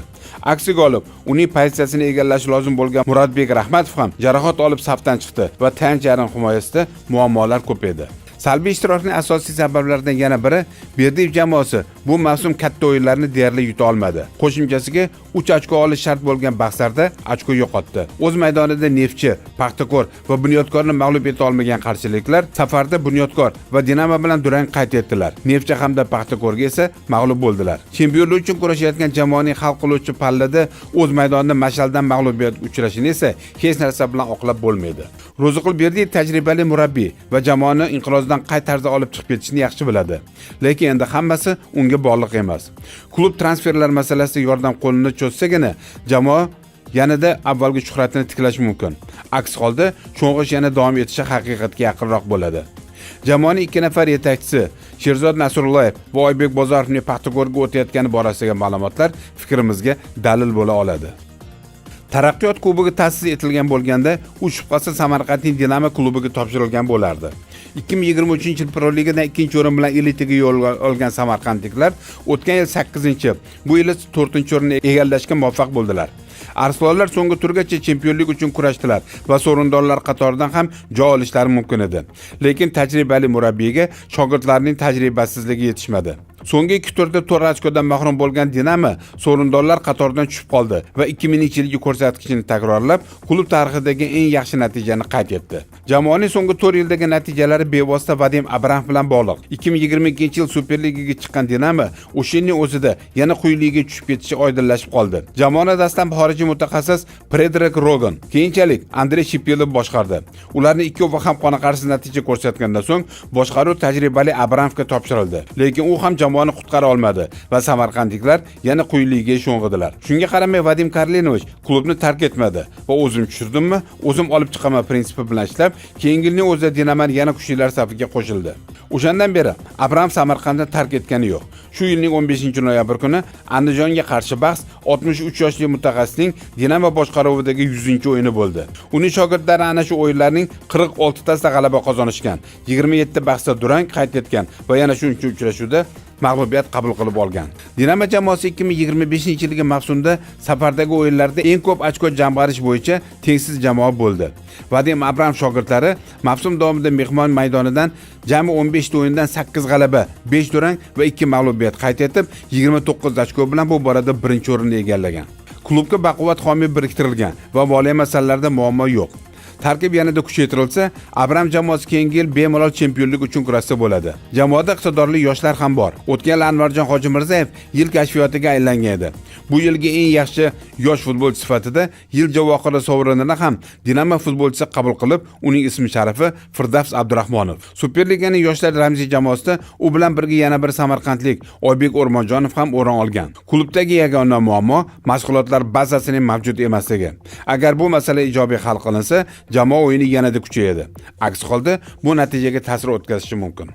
Aksiga olib, uning pozitsiyasini egallashi lozim bo'lgan Murodbek Rahmatov ham jarohat olib safdan chiqdi va tayanch yarim himoyasida muammolar ko'paydi. Salbiy ishtirokning asosiy sabablaridan yana biri Berdiyev jamoasi bu mavsum katta o'yinlarni deyarli yuta olmadi. Qo'shimchasiga 3 ochko olish shart bo'lgan bahslarda ochko yo'qotdi. O'z maydonida Neftchi, Paxtakor va Bunyodkorni mag'lub eta olmagan qarshiliklar safarda Bunyodkor va Dinamo bilan durang qayd etdilar. Neftchi hamda Paxtakorga esa mag'lub bo'ldilar. Chempionlik uchun kurashayotgan jamoaning hal qiluvchi pallada o'z maydonida Mashaldan mag'lubiyatga uchrashini esa hech narsa bilan oqlab bo'lmaydi. Ro'ziqul Berdiyev tajribali murabbiy va jamoani inqirozdan qay tarzda olib chiqib ketishni yaxshi biladi. Lekin endi hammasi unga bog'liq emas. Klub transferlar masalasida yordam qo'lini cho'zsagina jamoa yanada avvalgi shuhratini tiklash mumkin. Aks holda sho'ng'ish yana davom etishi haqiqatga yaqinroq bo'ladi. Jamoaning ikki nafar yetakchisi Sherzod Nasrullayev va Oybek Bozorovning Paxtakorga o'tayotgani borasidagi ma'lumotlar fikrimizga dalil bo'la oladi. Taraqqiyot kubogi ta'sis etilgan bo'lganda, u shubhasiz Samarqandning Dinamo klubiga topshirilgan bo'lardi. 2023-yil Pro Ligadan ikkinchi o'rin bilan elitaga yo'l olgan samarqandliklar o'tgan yil 8-, bu yil esa 4-o'rinni egallashga muvaffaq bo'ldilar. Arslonlar so'nggi turgacha chempionlik uchun kurashdilar va sovrindorlar qatoridan ham joy olishlari mumkin edi. Lekin tajribali murabbiyga shogirdlarning tajribasizligi yetishmadi. So'nggi ikki turda to'rt ochkodan mahrum bo'lgan Dinamo sovrindorlar qatoridan tushib qoldi va 2000-yilgi ko'rsatkichini takrorlab, klub tarixidagi eng yaxshi natijani qayd etdi. Jamoaning so'nggi 4 yildagi natijalari bevosita Vadim Abramov bilan bog'liq. 2022-yil Superligaga chiqqan Dinamo o'sha yilning o'zida yana quyi ligaga tushib ketishi oydinlashib qoldi. Jamoani dastlab xorijiy mutaxassis Predrag Rogan, keyinchalik Andrey Shipilov boshqardi. Ularni ikkovi ham qoniqarsiz natija ko'rsatgandan so'ng boshqaruv tajribali Abramovga topshirildi. Lekin u ham jamoani qutqara olmadi va samarqandliklar yana quyi ligaga sho'ng'idilar. Shunga qaramay Vadim Karlinovich klubni tark etmadi va o'zim tushirdimmi, o'zim olib chiqaman prinsipi bilan ishlab, keyingi yilning o'zida Dinamoni yana kuchlilar safiga qo'shildi. O'shandan beri Abram Samarqandni tark etgani yo'q. Shu yilning 15 noyabr kuni Andijonga qarshi bahs 63 yoshli mutaxassisning Dinamo boshqaruvidagi 100-o'yini bo'ldi. Uning shogirdlari ana shu o'yinlarning 46 tasida g'alaba qozonishgan, 27 bahsda durang qayd etgan va yana shuncha uchrashuvda mag'lubiyat qabul qilib olgan. Dinamo jamoasi 2025-yilgi mavsumda safardagi o'yinlarda eng ko'p ochko jamg'arish bo'yicha tengsiz jamoa bo'ldi. Vadim Abram shogirdlari mavsum davomida mehmon maydonidan jami 15 ta o'yindan 8 g'alaba, 5 durang va 2 mag'lubiyat qayd etib, 29 ochko bilan bu borada birinchi o'rinni egallagan. Klubga baquvvat homiy biriktirilgan va moliya masalalarida muammo yo'q. Tarkib yanada kuchaytirilsa, Abram jamoasi keyingi yil bemalol chempionlik uchun kurashsa bo'ladi. Jamoada iqtidorli yoshlar ham bor. O'tgan yil Anvarjon Hojimirzayev yil kashfiyotiga aylangan edi. Bu yilgi eng yaxshi yosh futbolchi sifatida yil javohiri sovrinini ham Dinamo futbolchisi qabul qilib, uning ismi sharifi Firdavs Abdurahmonov. Superliganing yoshlar ramziy jamoasida u bilan birga yana bir samarqandlik Oybek O'rmonjonov ham o'rin olgan. Klubdagi yagona muammo mashg'ulotlar bazasining mavjud emasligi. Agar bu masala ijobiy hal qilinsa, jamoa o'yini yanada kuchayadi. Aks holda bu natijaga ta'sir o'tkazishi mumkin.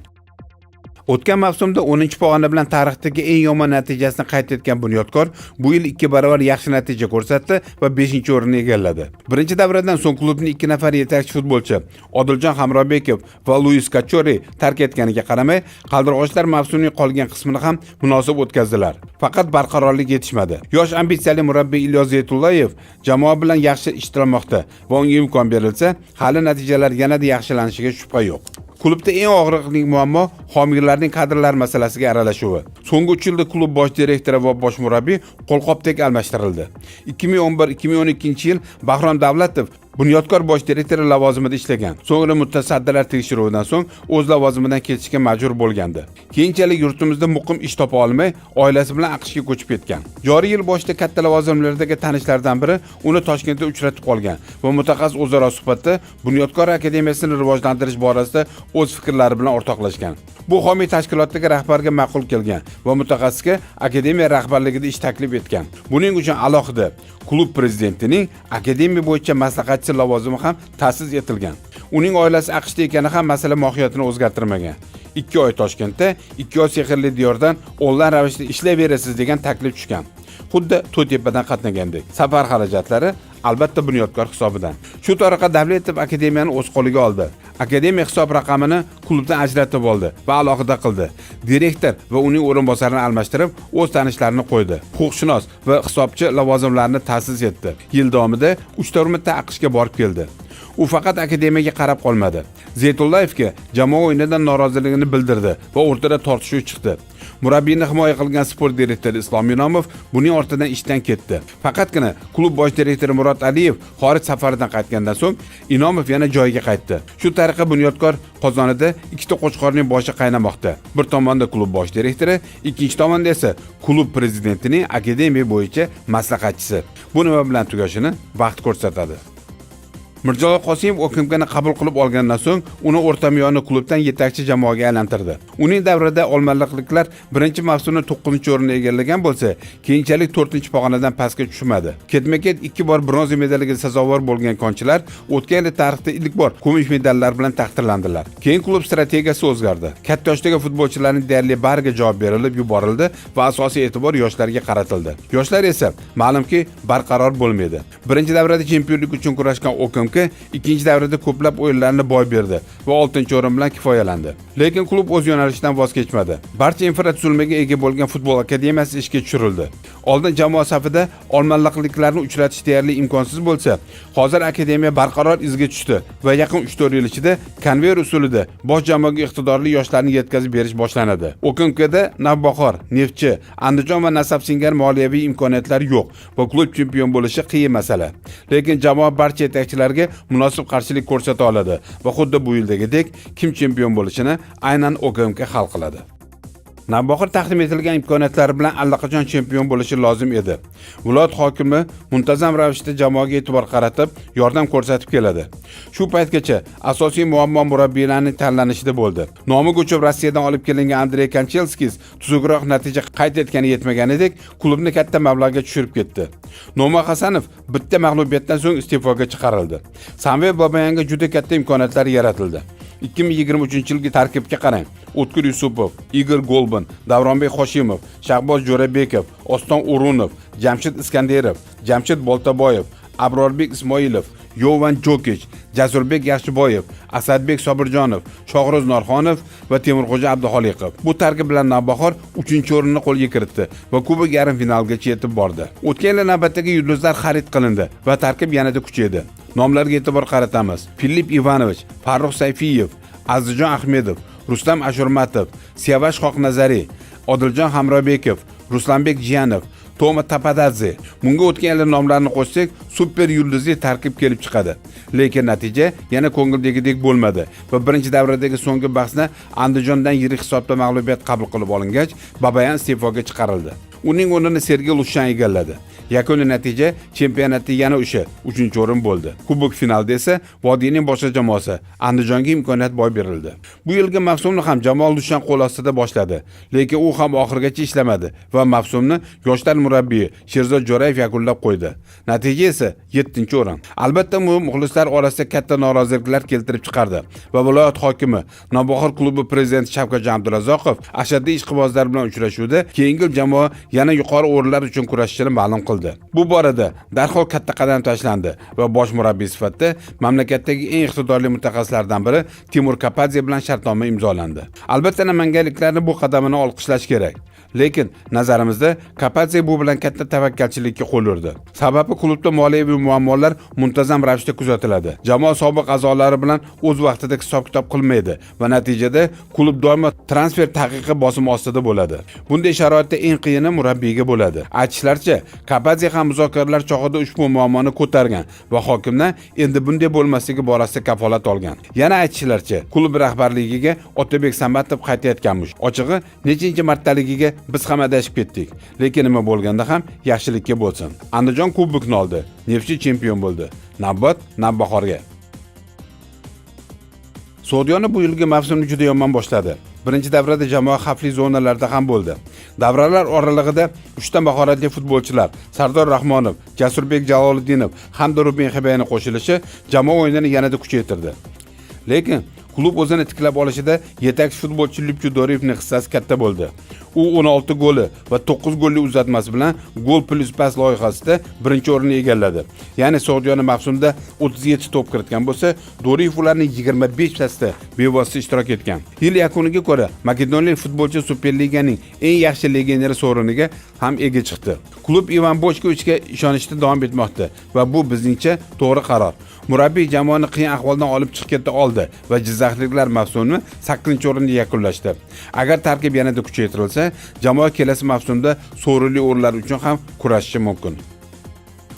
O'tgan mavsumda 10-pog'ona bilan tarixdagi eng yomon natijasini qayd etgan Bunyodkor bu yil ikki barobar yaxshi natija ko'rsatdi va 5-o'rinni egalladi. Birinchi davradan so'ng klubning ikki nafar yetakchi futbolchi Odiljon Hamrobekov va Luis Kachori tark etganiga qaramay, qaldirg'ochlar mavsumning qolgan qismini ham munosib o'tkazdilar. Faqat barqarorlik yetishmadi. Yosh ambitsiyali murabbiy Ilyos Zeytullayev jamoa bilan yaxshi ishlamoqda va unga imkon berilsa, hali natijalar yanada yaxshilanishiga shubha yo'q. Klubda eng og'riqli muammo homiylarning kadrlar masalasiga aralashuvi. So'nggi 3 yilda klub bosh direktori va bosh murabbiy qo'lqopdek almashtirildi. 2011-2012 yil Bahrom Davlatov Bunyodkor bosh direktori lavozimida ishlagan. So'ngra mutasaddilar tekshiruvidan so'ng o'z lavozimidan ketishga majbur bo'lgandi. Keyinchalik yurtimizda muqim ish topa olmay, oilasi bilan AQShga ko'chib ketgan. Joriy yil boshida katta lavozimlardagi tanishlardan biri uni Toshkentda uchratib qolgan va mutaxassis o'zaro suhbatda Bunyodkor akademiyasini rivojlantirish borasida o'z fikrlari bilan o'rtoqlashgan. Bu homiy tashkilotdagi rahbarga ma'qul kelgan va mutaxassisga akademiya rahbarligida ish taklif etgan. Buning uchun alohida klub prezidentining akademiya bo'yicha maslahatchi lavozimi ham ta'sis etilgan. Uning oilasi AQShda ekani ham masala mohiyatini o'zgartirmagan. 2 oy Toshkentda, 2 oy sehrli diyordan onlayn ravishda ishlayverasiz degan taklif tushgan. Xuddi To'ytepadan qatnagandek. Safar xarajatlari albatta Bunyodkor hisobidan. Shu tariqa Davletov akademiyani o'z qo'liga oldi. Akademiya hisob raqamini klubdan ajratib oldi va alohida qildi. Direktor va uning o'rinbosarini almashtirib, o'z tanishlarini qo'ydi. Huquqshunos va hisobchi lavozimlarini ta'sis etdi. Yil davomida 3 marta AQShga borib keldi. U faqat akademiyaga qarab qolmadi. Zeytullayevga jamoa o'yinidan noroziligini bildirdi va o'rtada tortishuv chiqdi. Murabbiyni himoya qilgan sport direktori Islom Inomov buning ortidan ishdan ketdi. Faqatgina klub bosh direktori Murod Aliyev xorij safaridan qaytgandan so'ng Inomov yana joyiga qaytdi. Shu tariqa Bunyodkor qozonida ikkita qo'chqorning boshi qaynamoqda. Bir tomonda klub bosh direktori, ikkinchi tomonda esa klub prezidentining akademiya bo'yicha maslahatchisi. Bu nima bilan tugashini vaqt ko'rsatadi. Mirjalol Qosimov OKMKni qabul qilib olgandan so'ng uni o'rtamiyona klubdan yetakchi jamoaga aylantirdi. Uning davrida olmaliqliklar birinchi mavsumda 9-o'rinni egallagan bo'lsa, keyinchalik 4-pog'onadan pastga tushmadi. Ketma-ket 2 bor bronza medaliga sazovor bo'lgan konchilar o'tgan yil tarixda ilk bor kumush medallar bilan taqdirlandilar. Keyin klub strategiyasi o'zgardi. Katta yoshdagi futbolchilarning deyarli bariga javob berilib yuborildi va asosiy e'tibor yoshlarga qaratildi. Yoshlar esa ma'lumki barqaror bo'lmaydi. Birinchi davrada chempionlik uchun kurashgan OKMK ikkinchi davrada ko'plab o'yinlarni boy berdi va 6-o'rin bilan kifoyalandi. Lekin klub o'z yo'nalishidan voz kechmadi. Barcha infratuzilmaga ega bo'lgan futbol akademiyasi ishga tushirildi. Oldin jamoa safida olmaliqliklarni uchratish deyarli imkonsiz bo'lsa, hozir akademiya barqaror izga tushdi va yaqin 3-4 yil ichida konveyer usulida bosh jamoaga iqtidorli yoshlarni yetkazib berish boshlanadi. OKMKda Navbahor, Neftchi, Andijon va Nasaf singari moliyaviy imkoniyatlar yo'q va klub chempion bo'lishi qiyin masala. Lekin jamoa barcha yetakchilarga munosib qarshilik ko'rsata oladi va xuddi bu yildagidek kim chempion bo'lishini aynan OKMK hal qiladi. Navbahor taqdim etilgan imkoniyatlari bilan allaqachon chempion bo'lishi lozim edi. Viloyat hokimi muntazam ravishda jamoaga e'tibor qaratib, yordam ko'rsatib keladi. Shu paytgacha asosiy muammo murabbiylarning tanlanishida bo'ldi. Nomi ko'chib Rossiyadan olib kelingan Andrey Kanchelskis tuzukroq natija qayd etgani yetmaganidek, klubni katta mablag'ga tushirib ketdi. Noma Hasanov bitta mag'lubiyatdan so'ng iste'foga chiqarildi. Samvel Babayanga juda katta imkoniyatlar yaratildi. 2023-yilgi tarkibga qarang. O'tkir Yusupov, Igor Golban, Davronbek Hoshimov, Shahboz Jo'rabekov, Oston O'runov, Jamshid Iskanderov, Jamshid Boltaboyev, Abrorbek Ismoilov, Yovan Jokich, Jasurbek Yaxshiboyev, Asadbek Sobirjonov, Shohruz Norxonov va Temurxo'ja Abduxoliqov. Bu tarkib bilan Navbahor 3-o'rinni qo'lga kiritdi va kubok yarim finaligacha yetib bordi. O'tgan yil navbatdagi yulduzlar xarid qilindi va tarkib yanada kuchaydi. Nomlarga e'tibor qaratamiz. Filip Ivanovich, Farruh Sayfiyev, Azizjon Ahmedov, Rustam Ashurmatov, Siyavash Xoqnazariy, Odiljon Hamrobekov, Ruslanbek Jiyanov, Toma Tapadadze. Bunga o'tgan yil nomlarni qo'shsak, super yulduzli tarkib kelib chiqadi. Lekin natija yana ko'ngildagidek bo'lmadi va birinchi davradagi so'nggi bahsni Andijondan yirik hisobda mag'lubiyat qabul qilib olingach, Babayan iste'foga chiqarildi. Uning o'rnini Sergey Lushan egalladi. Yakuniy natija chempionatda yana o'sha 3-o'rin bo'ldi. Kubok finalida esa vodiyning boshqa jamoasi Andijonga imkoniyat boy berildi. Bu yilgi mavsumni ham jamoa Lushan qo'l ostida boshladi, lekin u ham oxirigacha ishlamadi va mavsumni yoshlar murabbiyi Sherzod Jo'rayev yakunlab qo'ydi. Natija esa 7-o'rin. Albatta, bu muxlislar orasida katta noroziliklar keltirib chiqardi va viloyat hokimi, Navbahor klubi prezidenti Shavkatjon Abdurazzoqov ashaddiy ishqibozlar bilan uchrashuvda keyingi yil jamoa yana yuqori o'rinlar uchun kurashishini ma'lum qildi. Bu borada darhol katta qadam tashlandi va bosh murabbiy sifatida mamlakatdagi eng iqtidorli mutaxassislardan biri Timur Kapadze bilan shartnoma imzolandi. Albatta, namanganliklarni bu qadamini olqishlash kerak. Lekin nazarimizda Kapadze bu bilan katta tavakkalchilikka qo'l urdi. Sababi klubda moliyaviy muammolar muntazam ravishda kuzatiladi. Jamoa sobiq a'zolari bilan o'z vaqtida hisob-kitob qilmaydi va natijada klub doimo transfer taqiqi bosimi ostida bo'ladi. Bunday sharoitda eng qiyini murabbiyga bo'ladi. Aytishlaricha, Kapadze ham muzokaralar chog'ida ushbu muammoni ko'targan va hokimdan endi bunday bo'lmasligi borasida kafolat olgan. Yana aytishlaricha, klub rahbarligiga Otabek Samatov qaytayotganmish. Ochig'i, nechinchi martaligiga biz ham adashib ketdik. Lekin nima bo'lganda ham yaxshilikka bo'lsin. Andijon kubokni oldi. Neftchi chempion bo'ldi. Navbat Navbahorga. So'g'diyona bu yilgi mavsumni juda yomon boshladi. Birinchi davrada jamoa xavfli zonalarda ham bo'ldi. Davralar oralig'ida uchta mahoratli futbolchilar Sardor Rahmonov, Jasurbek Jaloliddinov hamda Ruben Xebeyni qo'shilishi jamoa o'yinini yanada kuchaytirdi. Lekin klub o'zini tiklab olishida yetakchi futbolchi Lyubcho Doriyevning hissasi katta bo'ldi. U 16 goli va 9 golli uzatmasi bilan gol plyus pas loyihasida birinchi o'rinni egalladi. Ya'ni So'g'diyona mavsumda 37 to'p kiritgan bo'lsa, Doriyev ularning 25 tasida bevosita ishtirok etgan. Yil yakuniga ko'ra makedoniyalik futbolchi Superliganing eng yaxshi legioneri sovriniga ham ega chiqdi. Klub Ivan Bochkovichga ishonishda davom etmoqda va bu bizningcha to'g'ri qaror. Murabbiy jamoani qiyin ahvoldan olib chiqib keta oldi va jizzaxliklar mavsumni 8-o'rinda yakunlashdi. Agar tarkib yanada kuchaytirilsa, jamoa kelasi mavsumda sovrinli o'rinlar uchun ham kurashishi mumkin.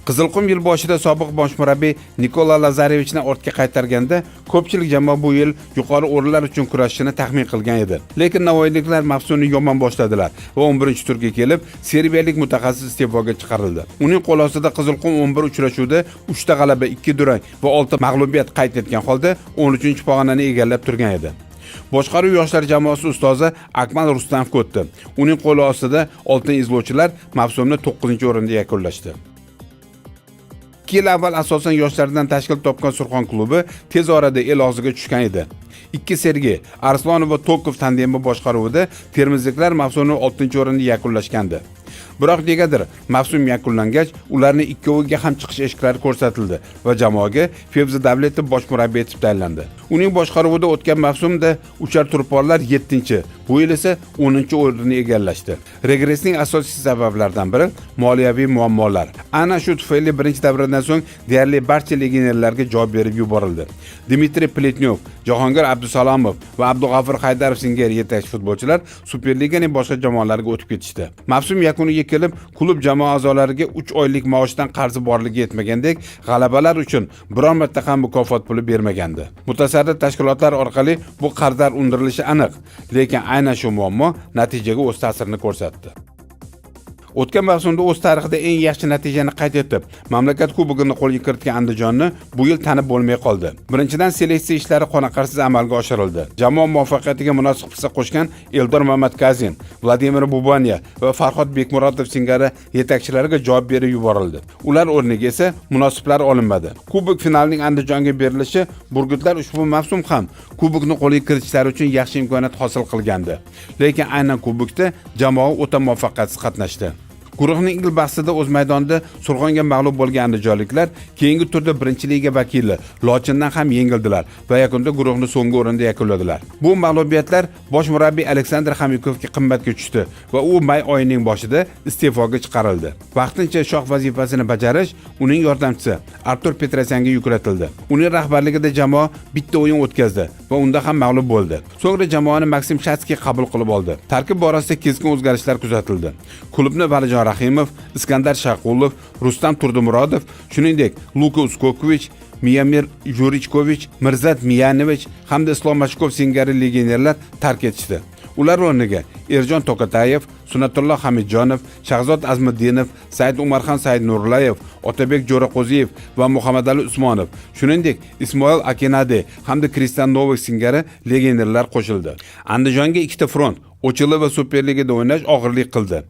Qizilqum yil boshida sobiq bosh murabbiy Nikola Lazarevichni ortga qaytarganda ko'pchilik jamoa bu yil yuqori o'rinlar uchun kurashishini taxmin qilgan edi. Lekin navoiyliklar mavsumni yomon boshladilar va 11-turga kelib serbiyalik mutaxassis iste'foga chiqarildi. Uning qo'l ostida Qizilqum 11 uchrashuvda 3 ta g'alaba, 2 durang va 6 mag'lubiyat qayd etgan holda 13-pog'onani egallab turgan edi. Boshqaruv yoshlar jamoasi ustozi Akmal Rustamovga o'tdi. Uning qo'li ostida oltin izlovchilar mavsumni 9-o'rinda yakunlashdi. 2 yil avval asosan yoshlardan tashkil topgan Surxon klubi tez orada el og'ziga tushgan edi. Ikki Sergey Arslonov va Tokov tandemi boshqaruvida termizliklar mavsumni 6-o'rinda yakunlashgandi. Biroq negadir mavsum yakunlangach ularning ikkoviga ham chiqish eshiklari ko'rsatildi va jamoaga Fevzi Davletov bosh murabbiy etib tayinlandi. Uning boshqaruvida o'tgan mavsumda uchar tulporlar 7-chi, bu yil esa 10-o'rinni egallashdi. Regressning asosiy sabablaridan biri moliyaviy muammolar. Ana shu tufayli birinchi davradan so'ng deyarli barcha legionerlarga javob berib yuborildi. Dmitriy Pletnyov, Jahongir Abdusalomov va Abdug'afur Haydarov singari yetakchi futbolchilar Superliganing boshqa jamoalariga o'tib ketishdi. Mavsum yakuniga kelib, klub jamoa a'zolariga 3 oylik maoshdan qarzi borligi yetmagandek, g'alabalar uchun biror marta ham mukofot puli bermagandi. Mutasaddi tashkilotlar orqali bu qarzlar undirilishi aniq, lekin aynan shu muammo natijaga o'z ta'sirini ko'rsatdi. O'tgan mavsumda o'z tarixida eng yaxshi natijani qayd etib, mamlakat kubogini qo'lga kiritgan Andijonni bu yil tanib bo'lmay qoldi. Birinchidan, seleksiya ishlari qoniqarsiz amalga oshirildi. Jamoa muvaffaqiyatiga munosib hissa qo'shgan Eldor Mamatkazin, Vladimir Bubaniya va Farhod Bekmurodov singari yetakchilarga javob berib yuborildi. Ular o'rniga esa munosiblar olinmadi. Kubok finalining Andijonga berilishi burgutlar ushbu mavsum ham kubokni qo'lga kiritishlari uchun yaxshi imkoniyat hosil qilgandi. Lekin aynan kubokda jamoa o'ta muvaffaqiyatsiz qatnashdi. Guruhning ilk bahsida o'z maydonida Surxonga mag'lub bo'lgan andijonliklar keyingi turda birinchi liga vakili Lochindan ham yengildilar va yakunda guruhni so'nggi o'rinda yakunladilar. Bu mag'lubiyatlar bosh murabbiy Aleksandr Xomyakovga qimmatga tushdi va u may oyining boshida iste'foga chiqarildi. Vaqtincha shoh vazifasini bajarish uning yordamchisi Artur Petrosyanga yuklatildi. Uning rahbarligida jamoa bitta o'yin o'tkazdi va unda ham mag'lub bo'ldi. So'ngra jamoani Maksim Shatskiy qabul qilib oldi. Tarkib borasida keskin o'zgarishlar kuzatildi. Klubni Valijon Rahimov, Iskandar Shaqulov, Rustam Turdimurodov, shuningdek Luka Uskokovich, Miyamir Yurichkovich, Mirzat Miyanovich hamda Islom Mashkov singari legionerlar tark etishdi. Ular o'rniga Erjon Tokatayev, Sunnatullo Hamidjonov, Shahzod Azmiddinov, Said Umarxon Said Nurlayev, Otabek Jo'raqo'ziyev va Muhammadali Usmonov, shuningdek Ismoil Akinade hamda Kristian Novak singari legionerlar qo'shildi. Andijonga ikkita front OCHL va Superligada o'ynash og'irlik qildi.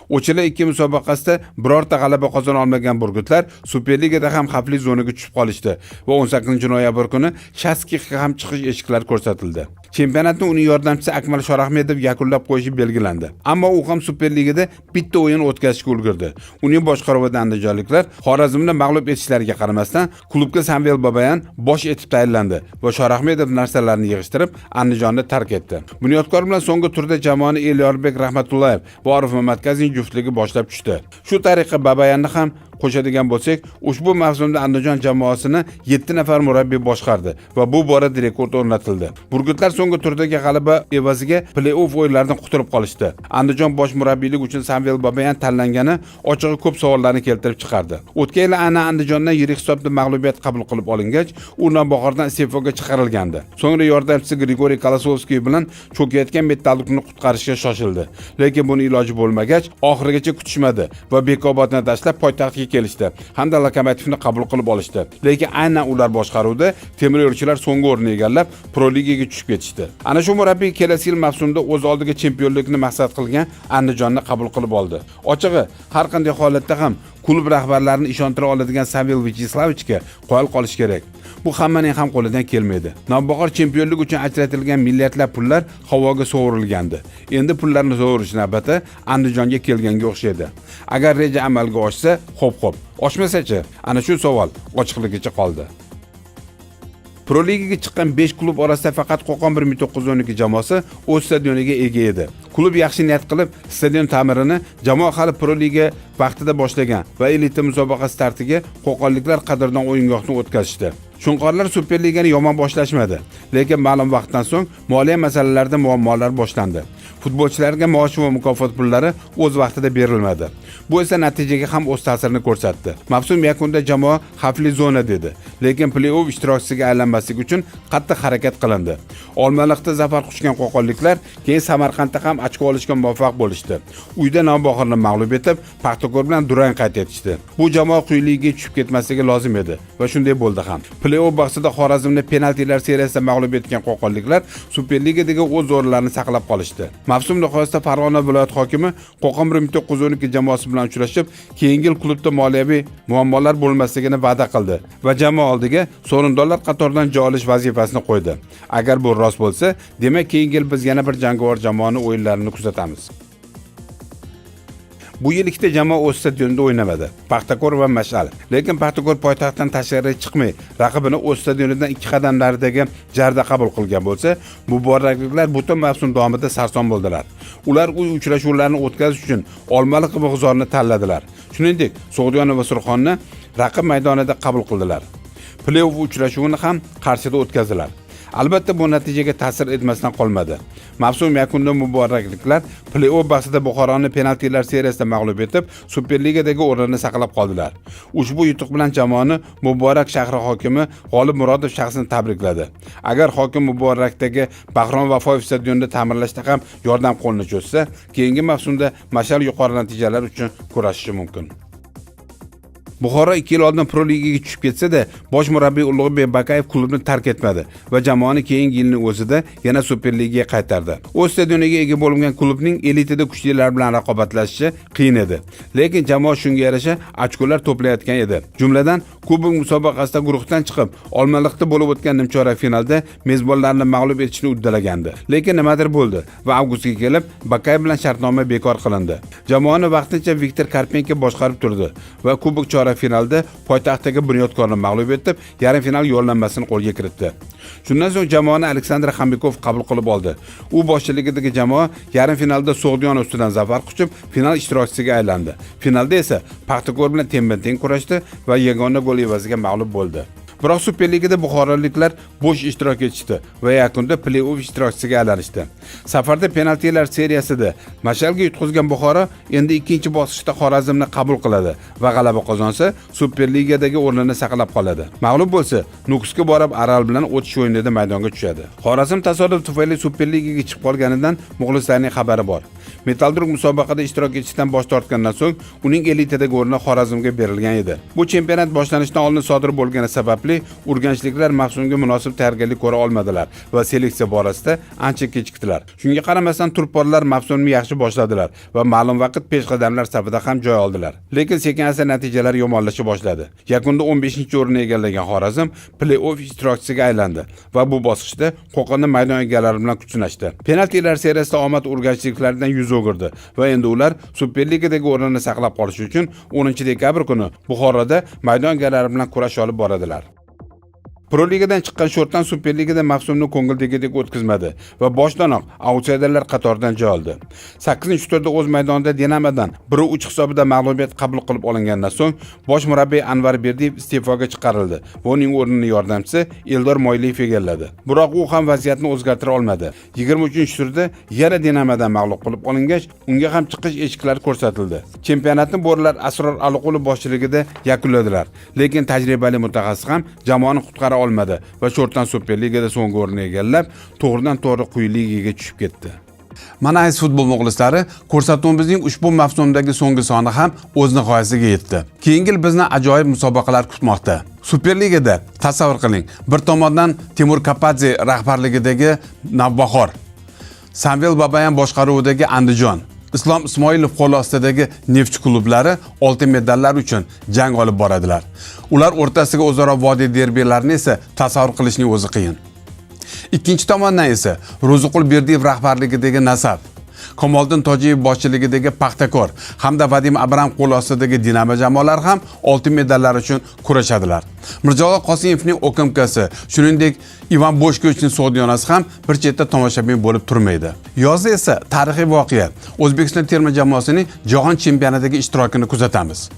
OCHL ikki musobaqasida birorta g'alaba qozona olmagan burgutlar Superligada ham xavfli zonaga tushib qolishdi va 18 noyabr kuni Shatskixga ham chiqish eshiklari ko'rsatildi. Chempionatni uning yordamchisi Akmal Shorahmedov yakunlab qo'yishi belgilandi. Ammo u ham Superligada bitta o'yin o'tkazishga ulgurdi. Uning boshqaruvida andijonliklar Xorazmni mag'lub etishlariga qaramasdan klubga Samvel Babayan bosh etib tayinlandi va Shorahmedov narsalarini yig'ishtirib Andijonni tark etdi. Bunyodkor bilan so'nggi turda jamoani Elyorbek Rahmatullayev va Orif Mamatkazin juftligi boshlab tushdi. Shu tariqa Babayanni ham qo'shadigan bo'lsak, ushbu mavsumda Andijon jamoasini 7 nafar murabbiy boshqardi va bu borada rekord o'rnatildi. Burgutlar so'nggi turdagi g'alaba evaziga play-off o'yinlaridan qutulib qolishdi. Andijon bosh murabbiylik uchun Samvel Babayan tanlangani ochig'i ko'p savollarni keltirib chiqardi. O'tgan yili ana Andijondan yirik hisobda mag'lubiyat qabul qilib olingach, u Navbahordan iste'foga chiqarilgandi. So'ngra yordamchisi Grigoriy Kolosovskiy bilan cho'kayotgan Metallurgni qutqarishga shoshildi. Lekin buni iloji bo'lmagach, oxirigacha kutishmadi va Bekobodni tashlab poytaxtga kelishdi hamda Lokomotivni qabul qilib olishdi. Lekin aynan ular boshqaruvida temir yo'lchilar so'nggi o'rinni egallab, Pro ligaga tushib ketishdi. Ana shu murabbiy kelasi yil mavsumda o'z oldiga chempionlikni maqsad qilgan Andijonni qabul qilib oldi. Ochig'i, har qanday holatda ham klub rahbarlarini ishontira oladigan Samvel Vyacheslavichga qoyil qolish kerak. Bu hammaning ham qo'lidan kelmaydi. Navbahor chempionlik uchun ajratilgan milliardlab pullar havoga sovurilgandi. Endi pullarni sovurish navbati Andijonga kelganga o'xshaydi. Agar reja amalga oshsa, xo'p-xo'p. Oshmasa-chi? Ana shu savol ochiqligicha qoldi. Pro ligaga chiqqan 5 klub orasida faqat Qo'qon 1912 jamoasi o'z stadioniga ega edi. Klub yaxshi niyat qilib, stadion ta'mirini jamoa hali Pro liga vaqtida boshlagan va elita musobaqa startiga qo'qonliklar qadrdon o'yingohni o'tkazishdi. Shunqorlar Superligani yomon boshlashmadi, lekin ma'lum vaqtdan so'ng moliya masalalarida muammolar boshlandi. Futbolchilarga maosh va mukofot pullari o'z vaqtida berilmadi. Bu esa natijaga ham o'z ta'sirini ko'rsatdi. Mavsum yakunida jamoa xavfli zona dedi, lekin play-off ishtirokchisiga aylanmaslik uchun qattiq harakat qilindi. Olmaliqda zafar quchgan qo'qonliklar keyin Samarqandda ham ochko olishga muvaffaq bo'lishdi. Uyda Navbahorni mag'lub etib, Paxtakor bilan durang qayd etishdi. Bu jamoa quyi ligaga tushib ketmasligi lozim edi va shunday bo'ldi ham. Play-off bahsida Xorazmni penaltilar seriyasida mag'lub etgan qo'qonliklar Superligadagi o'z o'rinlarini saqlab qolishdi. Mavsum nihoyasida Farg'ona viloyat hokimi Qo'qon 1912 jamoasi bilan uchrashib, keyingi yil klubda moliyaviy muammolar bo'lmasligini va'da qildi va jamoa oldiga sovrindorlar qatoridan joy olish vazifasini qo'ydi. Agar bu rost bo'lsa, demak keyingi yil biz yana bir jangovar jamoani o'yinlarini kuzatamiz. Bu yil ikkita jamoa o'z stadionida o'ynamadi: Paxtakor va Mash'al. Lekin Paxtakor poytaxtdan tashqariga chiqmay, raqibini o'z stadionidan 2 qadam naridagi jarda qabul qilgan bo'lsa, muborakliklar butun mavsum davomida sarson bo'ldilar. Ular uy uchrashuvlarini o'tkazish uchun Olmaliq va G'uzorni tanladilar. Shuningdek, So'g'diyona va Surxonni raqib maydonida qabul qildilar. Play-off uchrashuvini ham Qarshida o'tkazdilar. Albatta, bu natijaga ta'sir etmasdan qolmadi. Mavsum yakunida muborakliklar play-off bahsida Buxoroni penaltilar seriyasida mag'lub etib, Superligadagi o'rnini saqlab qoldilar. Ushbu yutuq bilan jamoani Muborak shahri hokimi G'olib Murodov shaxsan tabrikladi. Agar hokim Muborakdagi Bahrom Vafoyev stadionini ta'mirlashda ham yordam qo'lini cho'zsa, keyingi mavsumda Mash'al yuqori natijalar uchun kurashishi mumkin. Buxoro 2 yil oldin Pro Ligaga tushib ketsa-da, bosh murabbiy Ulug'bek Bakayev klubni tark etmadi va jamoani keyingi yilning o'zida yana Superligaga qaytardi. O'z stadioniga ega bo'lgan klubning elitada kuchlilar bilan raqobatlashishi qiyin edi. Lekin jamoa shunga yarasha ochkolar to'playotgan edi. Jumladan, kubok musobaqasida guruhdan chiqib, Olmaliqda bo'lib o'tgan nimchorak finalda mezbonlarni mag'lub etishni uddalagandi. Lekin nimadir bo'ldi va avgustga kelib Bakayev bilan shartnoma bekor qilindi. Jamoani vaqtincha Viktor Karpenko boshqarib turdi va kubok chorak finalda poytaxtdagi Bunyodkorni mag'lub etib, yarim final yo'llanmasini qo'lga kiritdi. Shundan so'ng jamoani Aleksandr Xambikov qabul qilib oldi. U boshchiligidagi jamoa yarim finalda So'g'diyona ustidan zafar quchib, final ishtirokchisiga aylandi. Finalda esa Paxtakor bilan tenba-teng kurashdi va yagona gol evaziga mag'lub bo'ldi. Biroq Superligada buxoroliklar bo'sh ishtirok etishdi va yakunda play-off ishtirokchisiga aylanishdi. Safarda penaltilar seriyasida Mashalga yutqizgan Buxoro endi ikkinchi bosqichda Xorazmni qabul qiladi va g'alaba qozonsa, Superligadagi o'rnini saqlab qoladi. Mag'lub bo'lsa, Nukusga borib Aral bilan o'tish o'yinida maydonga tushadi. Xorazm tasodif tufayli Superligaga chiqib qolganidan muxlislarning xabari bor. Metallurg musobaqada ishtirok etishdan bosh tortgandan so'ng uning elitadagi o'rni Xorazmga berilgan edi. Bu chempionat boshlanishidan oldin sodir bo'lgani sababli urganchliklar mavsumga munosib tayyorgarlik ko'ra olmadilar va seleksiya borasida ancha kechikdilar. Shunga qaramasdan tulporlar mavsumni yaxshi boshladilar va ma'lum vaqt peshqadamlar safida ham joy oldilar. Lekin sekin-asta natijalar yomonlasha boshladi. Yakunda 15-o'rinni egallagan Xorazm play-off ishtirokchisiga aylandi va bu bosqichda Qo'qonni maydon egalari bilan kuch sinashdi. Penaltilar seriyasida omad urganchliklardan yuz o'girdi va endi ular Superligadagi o'rnini saqlab qolish uchun 10 dekabr kuni Buxoroda maydon egalari bilan kurash olib boradilar. Pro ligadan chiqqan Sho'rtan Superligada mavsumni ko'ngildagidek o'tkazmadi va boshdanoq autsayderlar qatoridan joy oldi. 8-turda o'z maydonida Dinamodan 1-3 hisobida mag'lubiyat qabul qilib olingandan so'ng bosh murabbiy Anvar Berdiyev iste'foga chiqarildi va uning o'rnini yordamchisi Eldor Moyliyev egalladi. Biroq u ham vaziyatni o'zgartira olmadi. 23-turda yana Dinamodan mag'lub qilib olingach, unga ham chiqish eshiklari ko'rsatildi. Chempionatni bo'rilar Asror Aliqulov boshchiligida yakunladilar. Lekin tajribali mutaxassis ham jamoani qutqara olmadi va Sho'rtan Superligada so'nggi o'rinni egallab, to'g'ridan to'g'ri quyi ligaga tushib ketdi. Mana, aziz futbol muxlislari, ko'rsatuvimizning ushbu mavsumdagi so'nggi soni ham o'z nihoyasiga yetdi. Keyingi yil bizni ajoyib musobaqalar kutmoqda. Superligada tasavvur qiling, bir tomondan Timur Kapadze rahbarligidagi Navbahor, Samvel Babayan boshqaruvidagi Andijon, Islom Ismoilov qo'l ostidagi Neftchi klublari oltin medallar uchun jang olib boradilar. Ular o'rtasidagi o'zaro vodiy derbilarini esa tasavvur qilishning o'zi qiyin. Ikkinchi tomondan esa Ro'ziqul Berdiyev rahbarligidagi Nasaf, Kamoliddin Tojiyev boshchiligidagi Paxtakor hamda Vadim Abram qo'l ostidagi Dinamo jamoalari ham oltin medallar uchun kurashadilar. Mirjalol Qosimovning OKMKsi, shuningdek Ivan Boshkovichning So'g'diyonasi ham bir chetda tomoshabin bo'lib turmaydi. Yozda esa tarixiy voqea: O'zbekiston terma jamoasining jahon chempionatidagi ishtirokini kuzatamiz.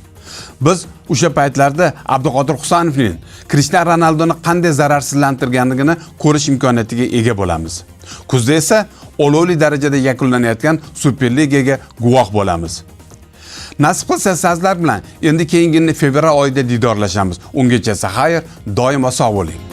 Biz o'sha paytlarda Abduqodir Husanovning Krishtianu Ronaldoni qanday zararsizlantirganligini ko'rish imkoniyatiga ega bo'lamiz. Kuzda esa olovli darajada yakunlanayotgan Superligaga guvoh bo'lamiz. Nasib qilsa, sizlar bilan endi keyingi fevral oyida diydorlashamiz. Ungacha xayr, doimo sog' bo'ling.